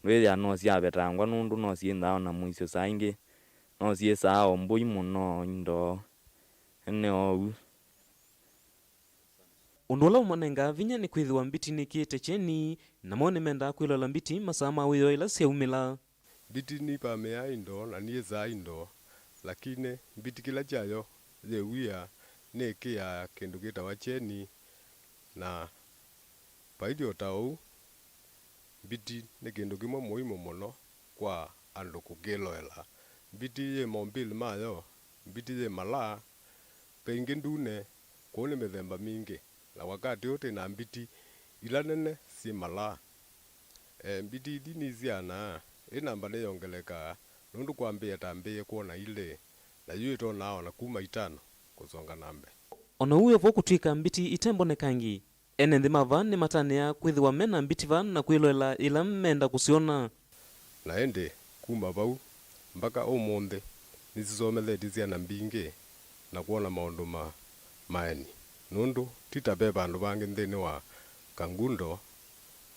Ndwĩthĩa no syavetangwa, nũndũ no syĩnthaa o na mũisyo saa ingĩ, no syĩsaa o mbũi mũno indo ene oou. Ũndũ ũla ũmanengaa vinya nĩ kwĩthĩwa mbiti nĩkĩĩte kyeni, namo nĩmendaa kwĩloela mbiti masaa ma wĩoo ĩla syaumĩla. Mbiti nipamĩaa indo na nĩyĩsaa indo, lakini mbiti kĩla kyayo yĩ wia nĩkĩaa kĩndũ kĩtawa kyeni, Na vailyĩ o ta ũu, mbiti nĩ kĩndũ kĩmwe mũimũ mũno kwa andũ kũkĩloela. Mbiti yĩ mombili mayo, mbiti yĩ malaa, ve ingĩ ndune, kwoou nĩ mĩthemba mingĩ. Na wakati ũũ twĩ na mbiti ila nene syĩ malaa. E, mbiti ithi nisianaa, ĩ namba nĩyongelekaa, nũndũ kwambĩĩa ta mbĩĩe kwona ilĩ, na yu ĩtonaa o na kuma itano kũsonga na mbee. O na ũu wĩ vo, kũtw'ĩka mbiti itembonekangĩ, ene nthĩ ma vaa nĩmatanĩaa kwĩthĩwa me na mbiti vaa na kwĩloela yĩla menda kũsyona. Na ĩndĩ kuma vau mbaka ũmũnthĩ, nĩsisomethetye syana mbingĩ na kwona maũndũ ma maeni, nũndũ ti ta ve vandũ vangĩ nthĩnĩ wa Kangundo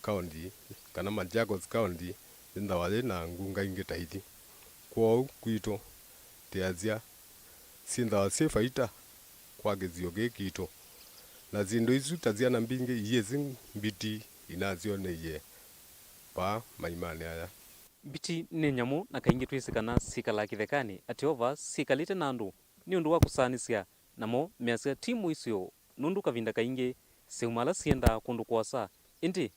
County kana Machakos County yĩthĩawa yĩ na ngunga ingĩ ta ithi. Kwoou kwitũ, twĩasya syĩthĩawa syĩ vaita kwa kĩsio kĩĩ kitũ, na syĩndũ isu ta syana mbingĩ iyĩsĩ mbiti inasyoneie vaa maimanĩ aya. Mbiti nĩ nyamũ, na kaingĩ twĩsĩ kana syĩkalaa kĩthekanĩ, atĩ o vaa syĩkalĩte na andũ nĩ ũndũ wa kũsaanĩsya, namo measya ti mũisyo, nũndũ kavinda kaingĩ syaumaala syendaa kũndũ kũasa, ĩndĩ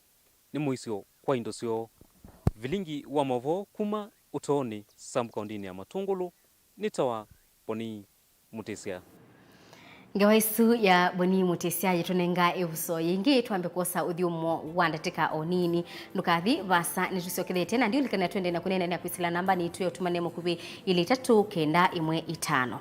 nĩ mũisyo kwa indo syoo. Vilingi wa maũvoo kuma ũtoonĩ, Sambu kaũndĩnĩ ya Matũngũlũ, nĩ tawa Boni Mũtĩsya. Ngewa ĩsu ya Boni Mũtĩsya yĩtũnenga ĩvuso yĩngĩ. Twambe kwosa ũthyũmũo wa ndatĩka o nini. Ndũkathi vaasa, nĩtũsyokethete na ndiũlikana twende na kũneenanĩa kwĩsĩla namba nitũ ya ũtũmane mũkuvĩ ilĩ itatũ kenda ĩmwe itano.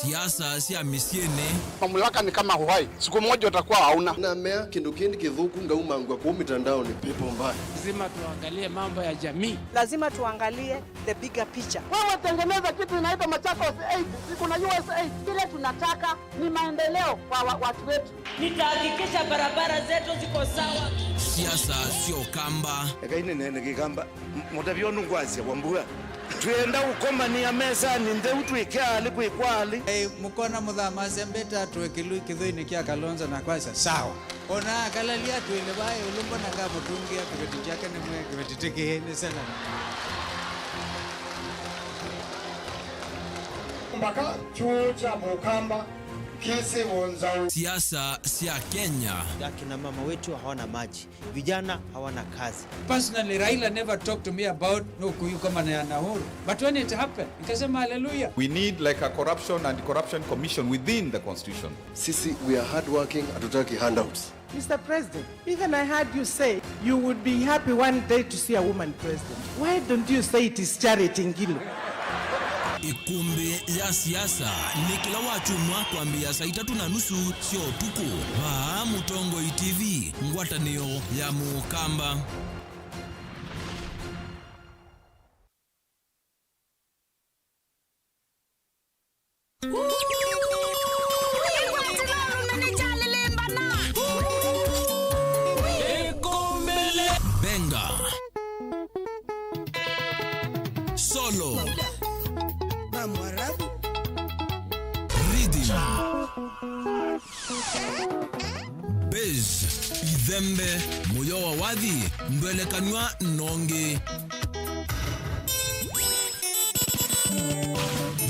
Siasa sya mĩsyĩnĩ. Mamlaka ni kama uhai, siku moja utakuwa hauna. Na mea kĩndũ kĩndĩ kĩthũku ngaumangwa kũu mitandaoni, pepo mbaya. Lazima tuangalie mambo ya jamii. Lazima tuangalie the bigger picture. Wewe tengeneza kitu inaitwa Machakos Aid, si kuna U S A I D. Kile tunataka ni maendeleo kwa wa-, watu wetu. Nitahakikisha barabara zetu ziko sawa. Siasa sya Ũkamba. Ekai nĩneene Kĩkamba, m-, mũtavyo nũkwasya Wambua. Twĩenda ũkomanĩa mesanĩ ntheu twĩke alĩ kwĩkwa alĩ. Ei, mũkona mũthamasya mbĩta atũe kĩlui kĩthũinĩ kya Kalonzo na kwasya, sawa. Ona akalalia twĩle vaa ĩũlũ, mbona ngamũtungĩa kĩveti kyake nĩmwe kĩveti tĩkĩĩ nĩ sena. Mpaka chuo cha Mũkamba kĩsĩ wonzau. Siasa sya Kenya. Akina mama wetu hawana maji, vijana hawana kazi. Personally, Raila never talked to me about no kuyu kama na Uhuru. But when it happened, nikasema, "Hallelujah." We need, like, a corruption and corruption commission within the constitution. Sisi, we are hardworking, hatutaki handouts. Mister President, even I heard you say you would be happy one day to see a woman president. Why don't you say it is charity, Ngilu? Ĩkũmbĩ ya siasa nĩ kĩla wakyumwa kwambĩĩa saa itatũ na nusu sya ũtukũ. Vaa Mũtongoi T V, ngwatanĩo ya Mũkamba. Benga. Solo. Rhythm. Bass, ithembe, mũyo wa wathi, ndwelekanw'a nongĩ.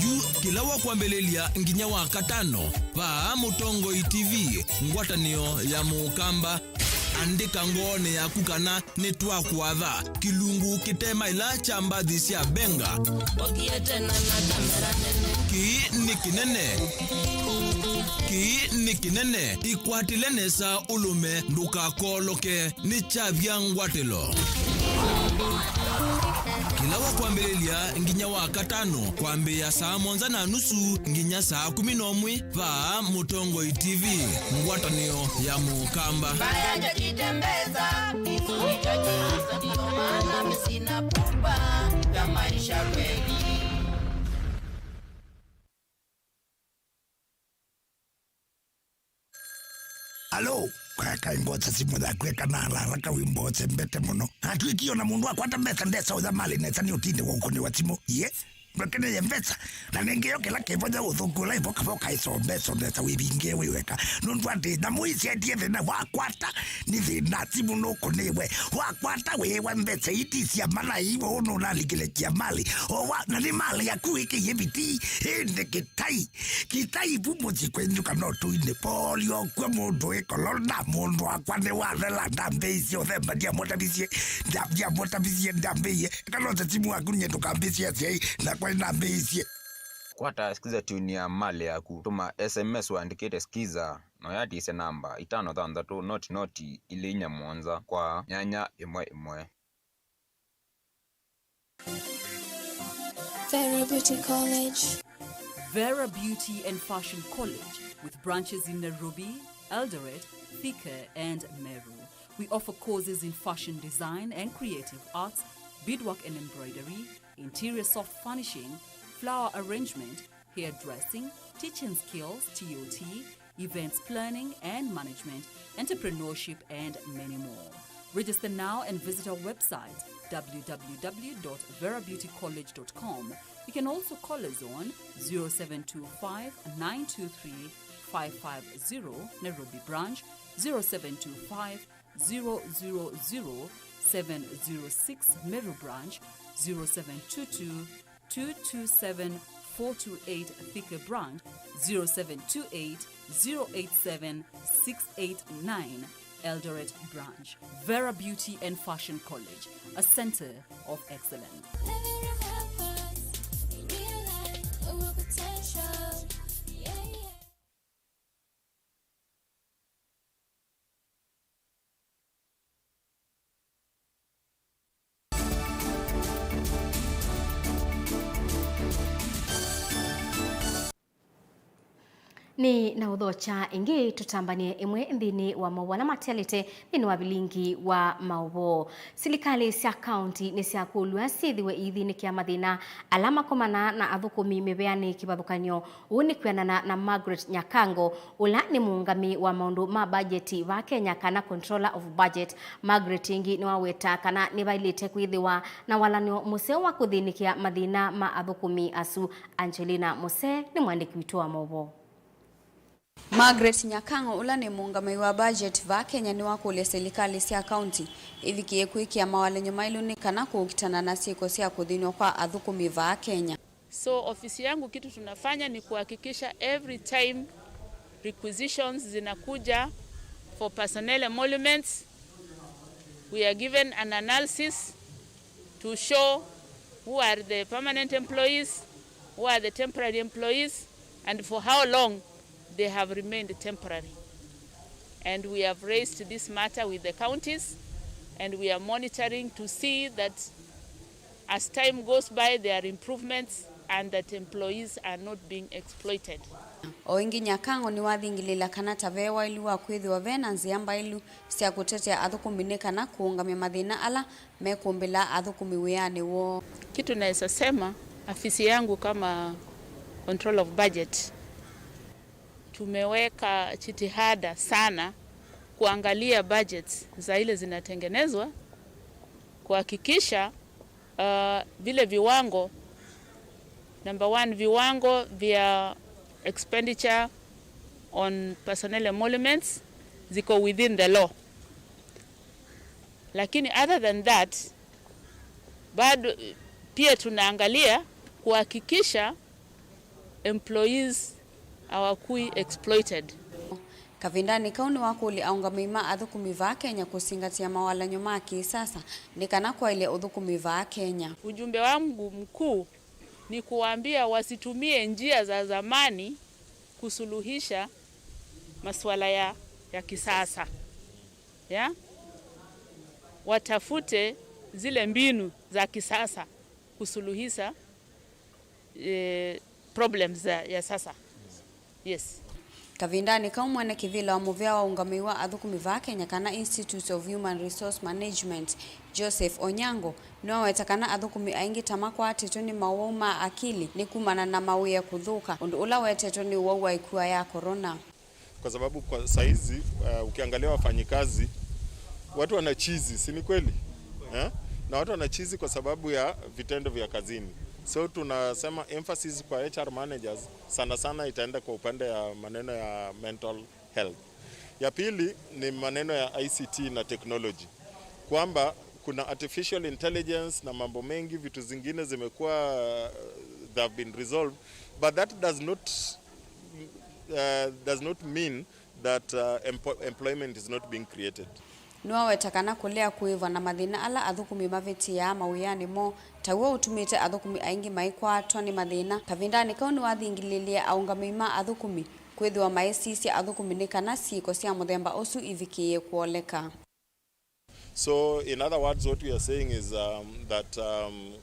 Yu kĩla wa kwambĩlĩlya nginya wa katano, vaa Mũtongoi T V, ngwatanĩo ya Mũkamba. Andĩka ngoonĩ yaku kana nĩtwakwatha kĩlungu kĩte maila kya mbathi sya Benga. Ũthiĩte na na kamera nene. Kĩĩ nĩ kĩnene. Kĩĩ nĩ kĩnene. Ĩkwatĩle nesa ũlũme, ndũkakooloke. Nĩ kyavya ngwatĩlo. Kĩla wa kwambĩlĩlya nginya wa katano, kwambĩĩa saa mũonza na nusu nginya saa kũmi na ũmwe, vaa Mũtongoi T V, ngwatanĩo ya Mũkamba. Mbaya hajajitembeza, hizo hicho chanzo, ndio maana mimi sina pupa ya maisha kweli. Alo, kakai mbothe simũ yaku ĩkana haraka wĩ mbothe mbete mũno. Atwĩkie ona mũndũ akwata mbesa ndesa ũya malĩ nesa nĩ ũtinde wa ũkũnĩwa simũ. Ye? Ndũkeneye mbesa, na nĩngĩ yo kĩla kĩvonya ũthũku ũla ĩvoka voka ĩsombe, somesa wĩvinge wĩ weka. Nũndũ atĩ nyamũ ici endie thĩna wakwata nĩ thĩna, simũ nũkũnĩwe. Wakwata wĩwa mbesa iti cia mana ivo ũnũnalikĩle kia mali. O wa, na nĩ mali yaku ĩkĩie viti, ĩndĩ kĩtai. Kĩtai vu mũsyĩ kwenyu kana ũtũinĩ. Poli okw'o mũndũ wĩ kolona, mũndũ wakwa nĩ wathela, ndambĩisye ũthemba, ndiamũtavisye, ndia-, ndiamũtavisye, ndambĩie. Kana ũte simu waku nye ndũkambĩsye asyai, nakwa nĩnambĩisye. Kwata Skiza tune ya mali yaku. Tũma S M S ũandĩkĩte Skiza, na ũyatisye namba itano thanthatũ noti noti ilĩ inya mũonza kwa nyanya ĩmwe ĩmwe. Vera Beauty College. Vera Beauty and Fashion College, with branches in Nairobi, Eldoret, Thika, and Meru. We offer courses in fashion design and creative arts, beadwork and embroidery, interior soft furnishing, flower arrangement, hairdressing, teaching skills, T O T, events planning and management, entrepreneurship, and many more. Register now and visit our website, w w w dot vera beauty college dot com. You can also call us on zero seven two five, nine two three, five five zero, Nairobi branch, zero seven two five, zero zero zero, seven zero six, Meru branch, zero seven two two, two two seven, four two eight, Thika branch, zero seven two eight, zero eight seven, six eight nine, Eldoret branch. Vera Beauty and Fashion College, a center of excellence. Nĩ na ũthokya ĩngĩ, tũtambanie ĩmwe nthĩnĩ wa maũvoo ala matialĩte nthĩnĩ wa vilingi wa maũvoo. Silikalĩ sya kaunti nĩsyakũlw'a syĩthĩwe iithĩnĩkĩa mathĩna ala makomanaa na athũkũmi mĩveanĩ kĩvathũkany'o. Ũu nĩ kwĩanana na Margaret Nyakango, ũla nĩ mũũngamĩi wa maũndũ ma mbajeti vaa Kenya, kana Controller of Budget. Margaret ĩngĩ nĩwaweta kana nĩvaĩlĩte kwĩthĩwa na walany'o mũseo wa kũthĩnĩkĩa mathĩna ma athũkũmi asu. Angelina Mose nĩ mwandĩki witũ wa maũvoo. Margaret Nyakango, ũla nĩ mũũngamĩi wa budget vaa Kenya, nĩwakũlya silikalĩ sya kaunti ivikĩe kwĩkĩa mawalany'o maĩlu nĩ kana kũkitana na syĩko sya kũthĩnw'a kwa athũkũmi vaa Kenya. So, ofisi yangu, kitu tunafanya ni kuhakikisha every time requisitions zinakuja for personnel emoluments, we are given an analysis to show who are the permanent employees, who are the temporary employees, and for how long they have remained temporary. And we have raised this matter with the counties, and we are monitoring to see that as time goes by, there are improvements and that employees are not being exploited. O ĩngĩ, Nyakango nĩwathingĩlĩĩla kana ta ve waĩlu wa kwĩthĩwa ve na nzĩa mbaĩlu sya kũtetea athũkũmi nĩ kana kũũngamya mathĩna ala mekũmbĩla athũkũmi wĩanĩ woo. Kitu naweza sema, afisi yangu kama control of budget, tumeweka jitihada sana kuangalia budgets za ile zinatengenezwa, kuhakikisha, uh, vile viwango, number one, viwango vya expenditure on personnel emoluments ziko within the law. Lakini other than that, bado pia tunaangalia kuhakikisha employees hawakui exploited. Kavindanĩ kau nĩwakũlya aũngamĩi ma athũkũmi vaa Kenya kũsingatĩa mawalany'o ma kĩsasa nĩ kana kwaĩlya ũthũkũmi vaa Kenya. Ujumbe wangu mkuu ni kuwaambia wasitumie njia za zamani kusuluhisha masuala ya, ya kisasa. Ya? Watafute zile mbinu za kisasa kusuluhisha, eh, problems za, ya sasa. Yes. Kavindanĩ kau, mwene kĩvĩla wa mũvea wa ũngamĩi wa athũkũmi vaa Kenya, kana Institute of Human Resource Management, Joseph Onyango, nĩwaweta kana athũkũmi aingĩ ta makwatĩtwe nĩ mawau ma akili nĩ kumana na mawĩa kũthũka, ũndũ ũla wetetwe nĩ ũwau wa ĩkua ya corona. Kwa sababu kwa saizi, uh, ukiangalia wafanyikazi, watu wanachizi, si ni kweli? Eh? Na watu wanachizi kwa sababu ya vitendo vya kazini. So tunasema emphasis kwa H R managers sana sana itaenda kwa upande ya maneno ya mental health. Ya pili ni maneno ya I C T na technology, kwamba kuna artificial intelligence na mambo mengi, vitu zingine zimekuwa, uh, they have been resolved, but that does not, uh, does not mean that, uh, empo- employment is not being created. Nĩwaweta kana kũlea kũĩva na mathĩna ala athũkũmi mavĩtĩaa mawĩanĩ moo taw'o ũtumĩte athũkũmi aingĩ maikwatwa nĩ mathĩna. Kavindanĩ kau nĩwathingilĩlye aũngamĩi ma athũkũmi kwĩthĩwa maisisya athũkũmi nĩ kana syĩko sya mũthemba ũsu ivikĩĩe kũoleka. So, in other words, what we are saying is, um, that, um,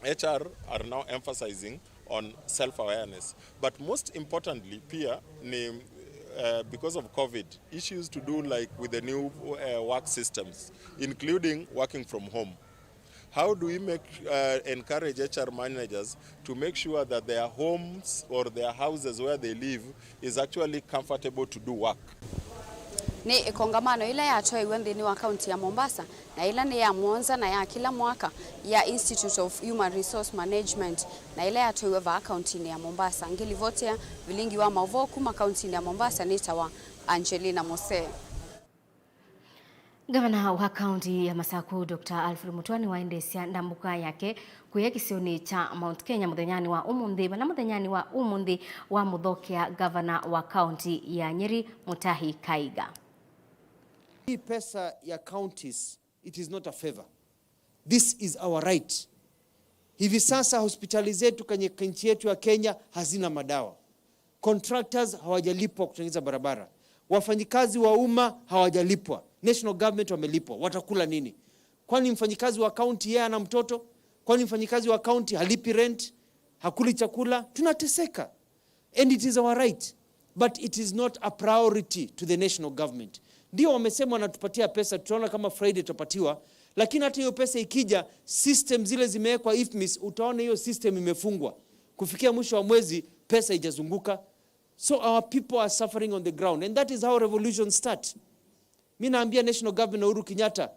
H R are now emphasizing on self-awareness. But most importantly, pia ni, uh, because of COVID, issues to do, like, with the new, uh, work systems, including working from home. How do we make, uh, encourage H R managers to make sure that their homes or their houses where they live is actually comfortable to do work? Nĩ ĩkongamano ĩla yatwaiwe nthĩnĩ wa kaunti ya Mombasa, na ĩla nĩ ya mũonza na ya kĩla mwaka ya Institute of Human Resource Management, na ĩla yatwaiwe vaa kauntinĩ ya Mombasa. Ngĩlivotea vilingi wa maũvoo kuma kauntinĩ ya Mombasa nĩtawa Angelina Mose. Ngavana wa kaunti ya Masaku, Doctor Alfred Mutua, nĩwaendeesya ndambũka yake kũya kĩsionĩ kya Mount Kenya mũthenyanĩ wa ũmũnthĩ, vala mũthenyanĩ wa ũmũnthĩ wamũthokea ngavana wa kaunti ya Nyeri, Mutahi Kahiga. Hii pesa ya counties, it is not a favor. This is our right. Hivi sasa hospitali zetu kwenye nchi yetu ya Kenya hazina madawa. Contractors hawajalipwa kutengeneza barabara. Wafanyikazi wa umma hawajalipwa. National government wamelipwa. Watakula nini? Kwani mfanyikazi wa county yeye ana mtoto? Kwani mfanyikazi wa county halipi rent? Hakuli chakula? Tunateseka. And it is our right, but it is not a priority to the national government. Ndio wamesema wanatupatia pesa, tutaona kama Friday tutapatiwa, lakini hata hiyo pesa ikija, system zile zimewekwa IFMIS, utaona hiyo system imefungwa. Kufikia mwisho wa mwezi, pesa haijazunguka. So our people are suffering on the ground, and that is how revolutions start. Mi naambia national government na Uhuru Kenyatta,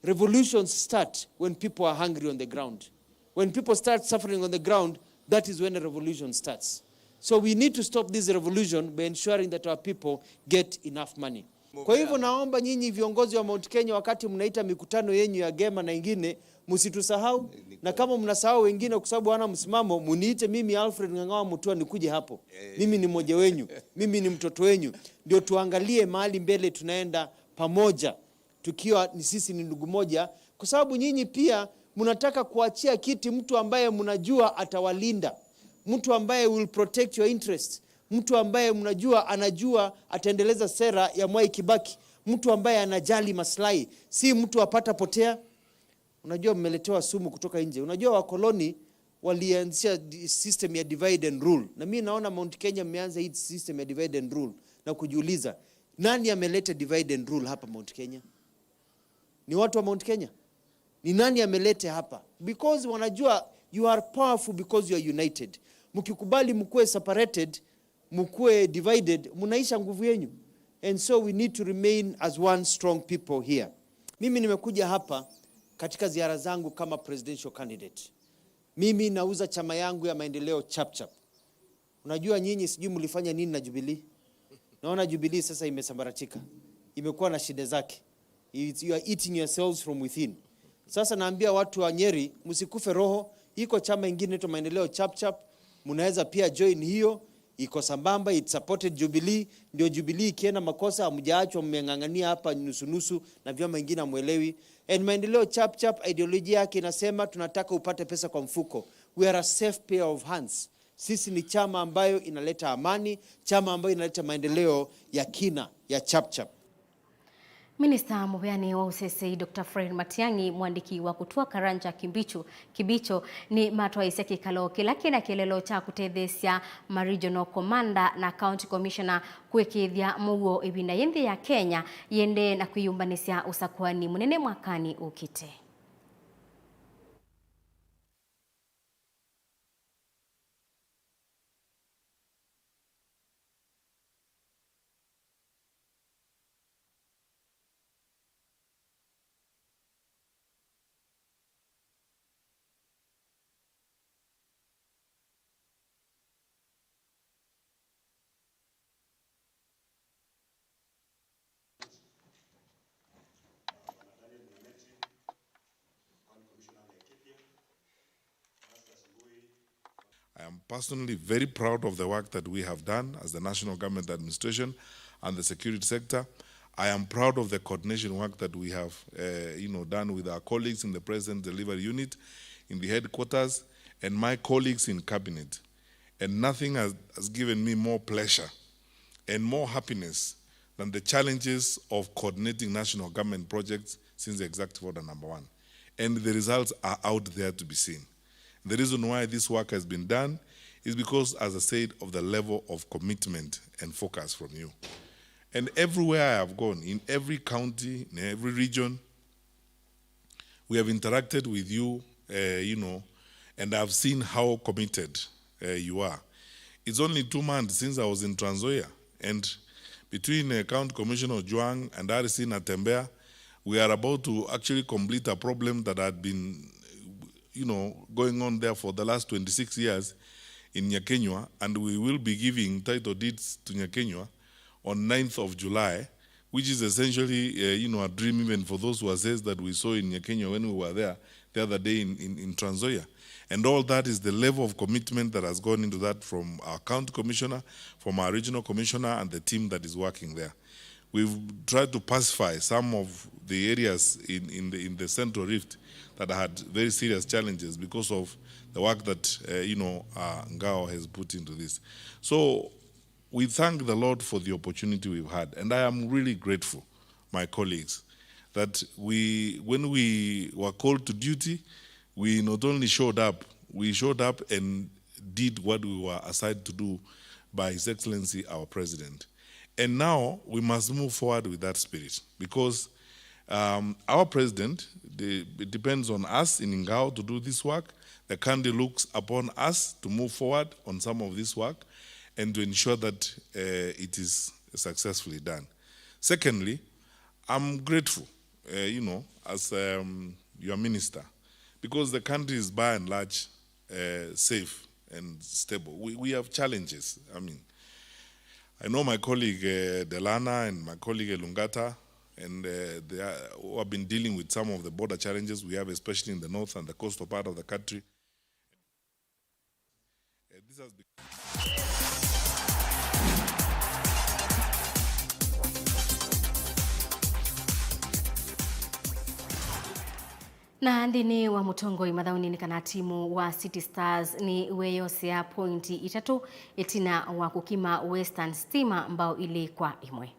revolutions start when people are hungry on the ground. When people start suffering on the ground, that is when a revolution starts. So we need to stop this revolution by ensuring that our people get enough money. Kwa hivyo naomba nyinyi viongozi wa Mount Kenya, wakati mnaita mikutano yenyu ya Gema na ingine, msitusahau. Na kama mnasahau wengine kwa sababu hawana msimamo, muniite mimi Alfred Ng'ang'a wa Mutua nikuje hapo. Mimi ni mmoja wenyu, mimi ni mtoto wenyu. Ndio tuangalie mahali mbele tunaenda pamoja, tukiwa ni sisi ni ndugu moja, kwa sababu nyinyi pia mnataka kuachia kiti mtu ambaye mnajua atawalinda, mtu ambaye will protect your interest, mtu ambaye mnajua anajua ataendeleza sera ya Mwai Kibaki, mtu ambaye anajali maslahi, si mtu apata potea. Unajua mmeletewa sumu kutoka nje. Unajua wakoloni walianzisha di- system ya divide and rule, na mi naona Mount Kenya mmeanza hii system ya divide and rule na kujiuliza, nani ameleta divide and rule hapa Mount Kenya? Ni watu wa Mount Kenya? Ni nani ameleta hapa? Because wanajua you are powerful because you are united. Mkikubali mkuwe separated, mkuwe divided, mnaisha nguvu yenyu. And so we need to remain as one strong people here. Mimi nimekuja hapa katika ziara zangu kama presidential candidate. Mimi nauza chama yangu ya maendeleo chap chap. Unajua nyinyi sijui mlifanya nini na Jubilee. Naona Jubilee sasa imesambaratika. Imekuwa na shida zake. It's, you are eating yourselves from within. Sasa naambia watu wa Nyeri, msikufe roho. Iko chama ingine inaitwa Maendeleo Chap Chap. Mnaweza pia join hiyo. Iko sambamba, it supported Jubilee. Ndio Jubilee ikienda makosa, hamjaachwa mmeng'ang'ania hapa nusu nusu na vyama vingine hamwelewi. And Maendeleo Chap Chap, ideology yake inasema tunataka upate pesa kwa mfuko. We are a safe pair of hands. Sisi ni chama ambayo inaleta amani, chama ambayo inaleta maendeleo ya kina ya chap chap. Minista mũveani wa ũsesei, Doctor Fred Matiang'i, mwandĩki wa kũtw'a Karanja Kimbichu, Kibicho, nĩ matwaĩsya kĩkalo kĩla kĩna kĩeleelo kya kũtetheesya ma regional commander na county commissioner kũĩkĩĩthya mũuo ĩvinda yĩ nthĩ ya Kenya yĩendee na kwĩyũmbanĩsya ũsakũani mũnene mwakanĩ ũkĩte. personally very proud of the work that we have done as the national government administration and the security sector. I am proud of the coordination work that we have, uh, you know, done with our colleagues in the President Delivery Unit, in the headquarters, and my colleagues in cabinet. And nothing has, has given me more pleasure and more happiness than the challenges of coordinating national government projects since Executive Order number one. And the results are out there to be seen. The reason why this work has been done is because, as I said, of the level of commitment and focus from you. And everywhere I have gone, in every county, in every region, we have interacted with you, uh, you know, and I've seen how committed, uh, you are. It's only two months since I was in Trans Nzoia, and between, uh, County Commissioner Ojwang and R C Natembeya, we are about to actually complete a problem that had been, you know, going on there for the last twenty-six years in Nyakenywa, and we will be giving title deeds to Nyakenywa on ninth of July, which is essentially, uh, you know, a dream even for those who are says that we saw in Nyakenywa when we were there the other day in, in, in Trans Nzoia. And all that is the level of commitment that has gone into that from our county commissioner, from our regional commissioner, and the team that is working there. We've tried to pacify some of the areas in, in, the, in the Central Rift that had very serious challenges because of the work that, uh, you know, uh, Ngao has put into this. So we thank the Lord for the opportunity we've had, and I am really grateful, my colleagues, that we, when we were called to duty, we not only showed up, we showed up and did what we were assigned to do by His Excellency our President. And now we must move forward with that spirit, because, um, our president, the, it depends on us in Ngao to do this work. The country looks upon us to move forward on some of this work and to ensure that, uh, it is successfully done. Secondly, I'm grateful, uh, you know, as, um, your minister, because the country is by and large, uh, safe and stable. We, we have challenges. I mean, I know my colleague, uh, Delana and my colleague Elungata, and, uh, they are, who have been dealing with some of the border challenges we have, especially in the north and the coastal part of the country. Uh, this has been Na nthĩnĩ wa mũtongoi mathaũnĩ nĩ kana timu wa City Stars nĩ weyosea pointi itatũ ĩtina wa kũkima Western Stima mbao ilĩ kwa ĩmwe.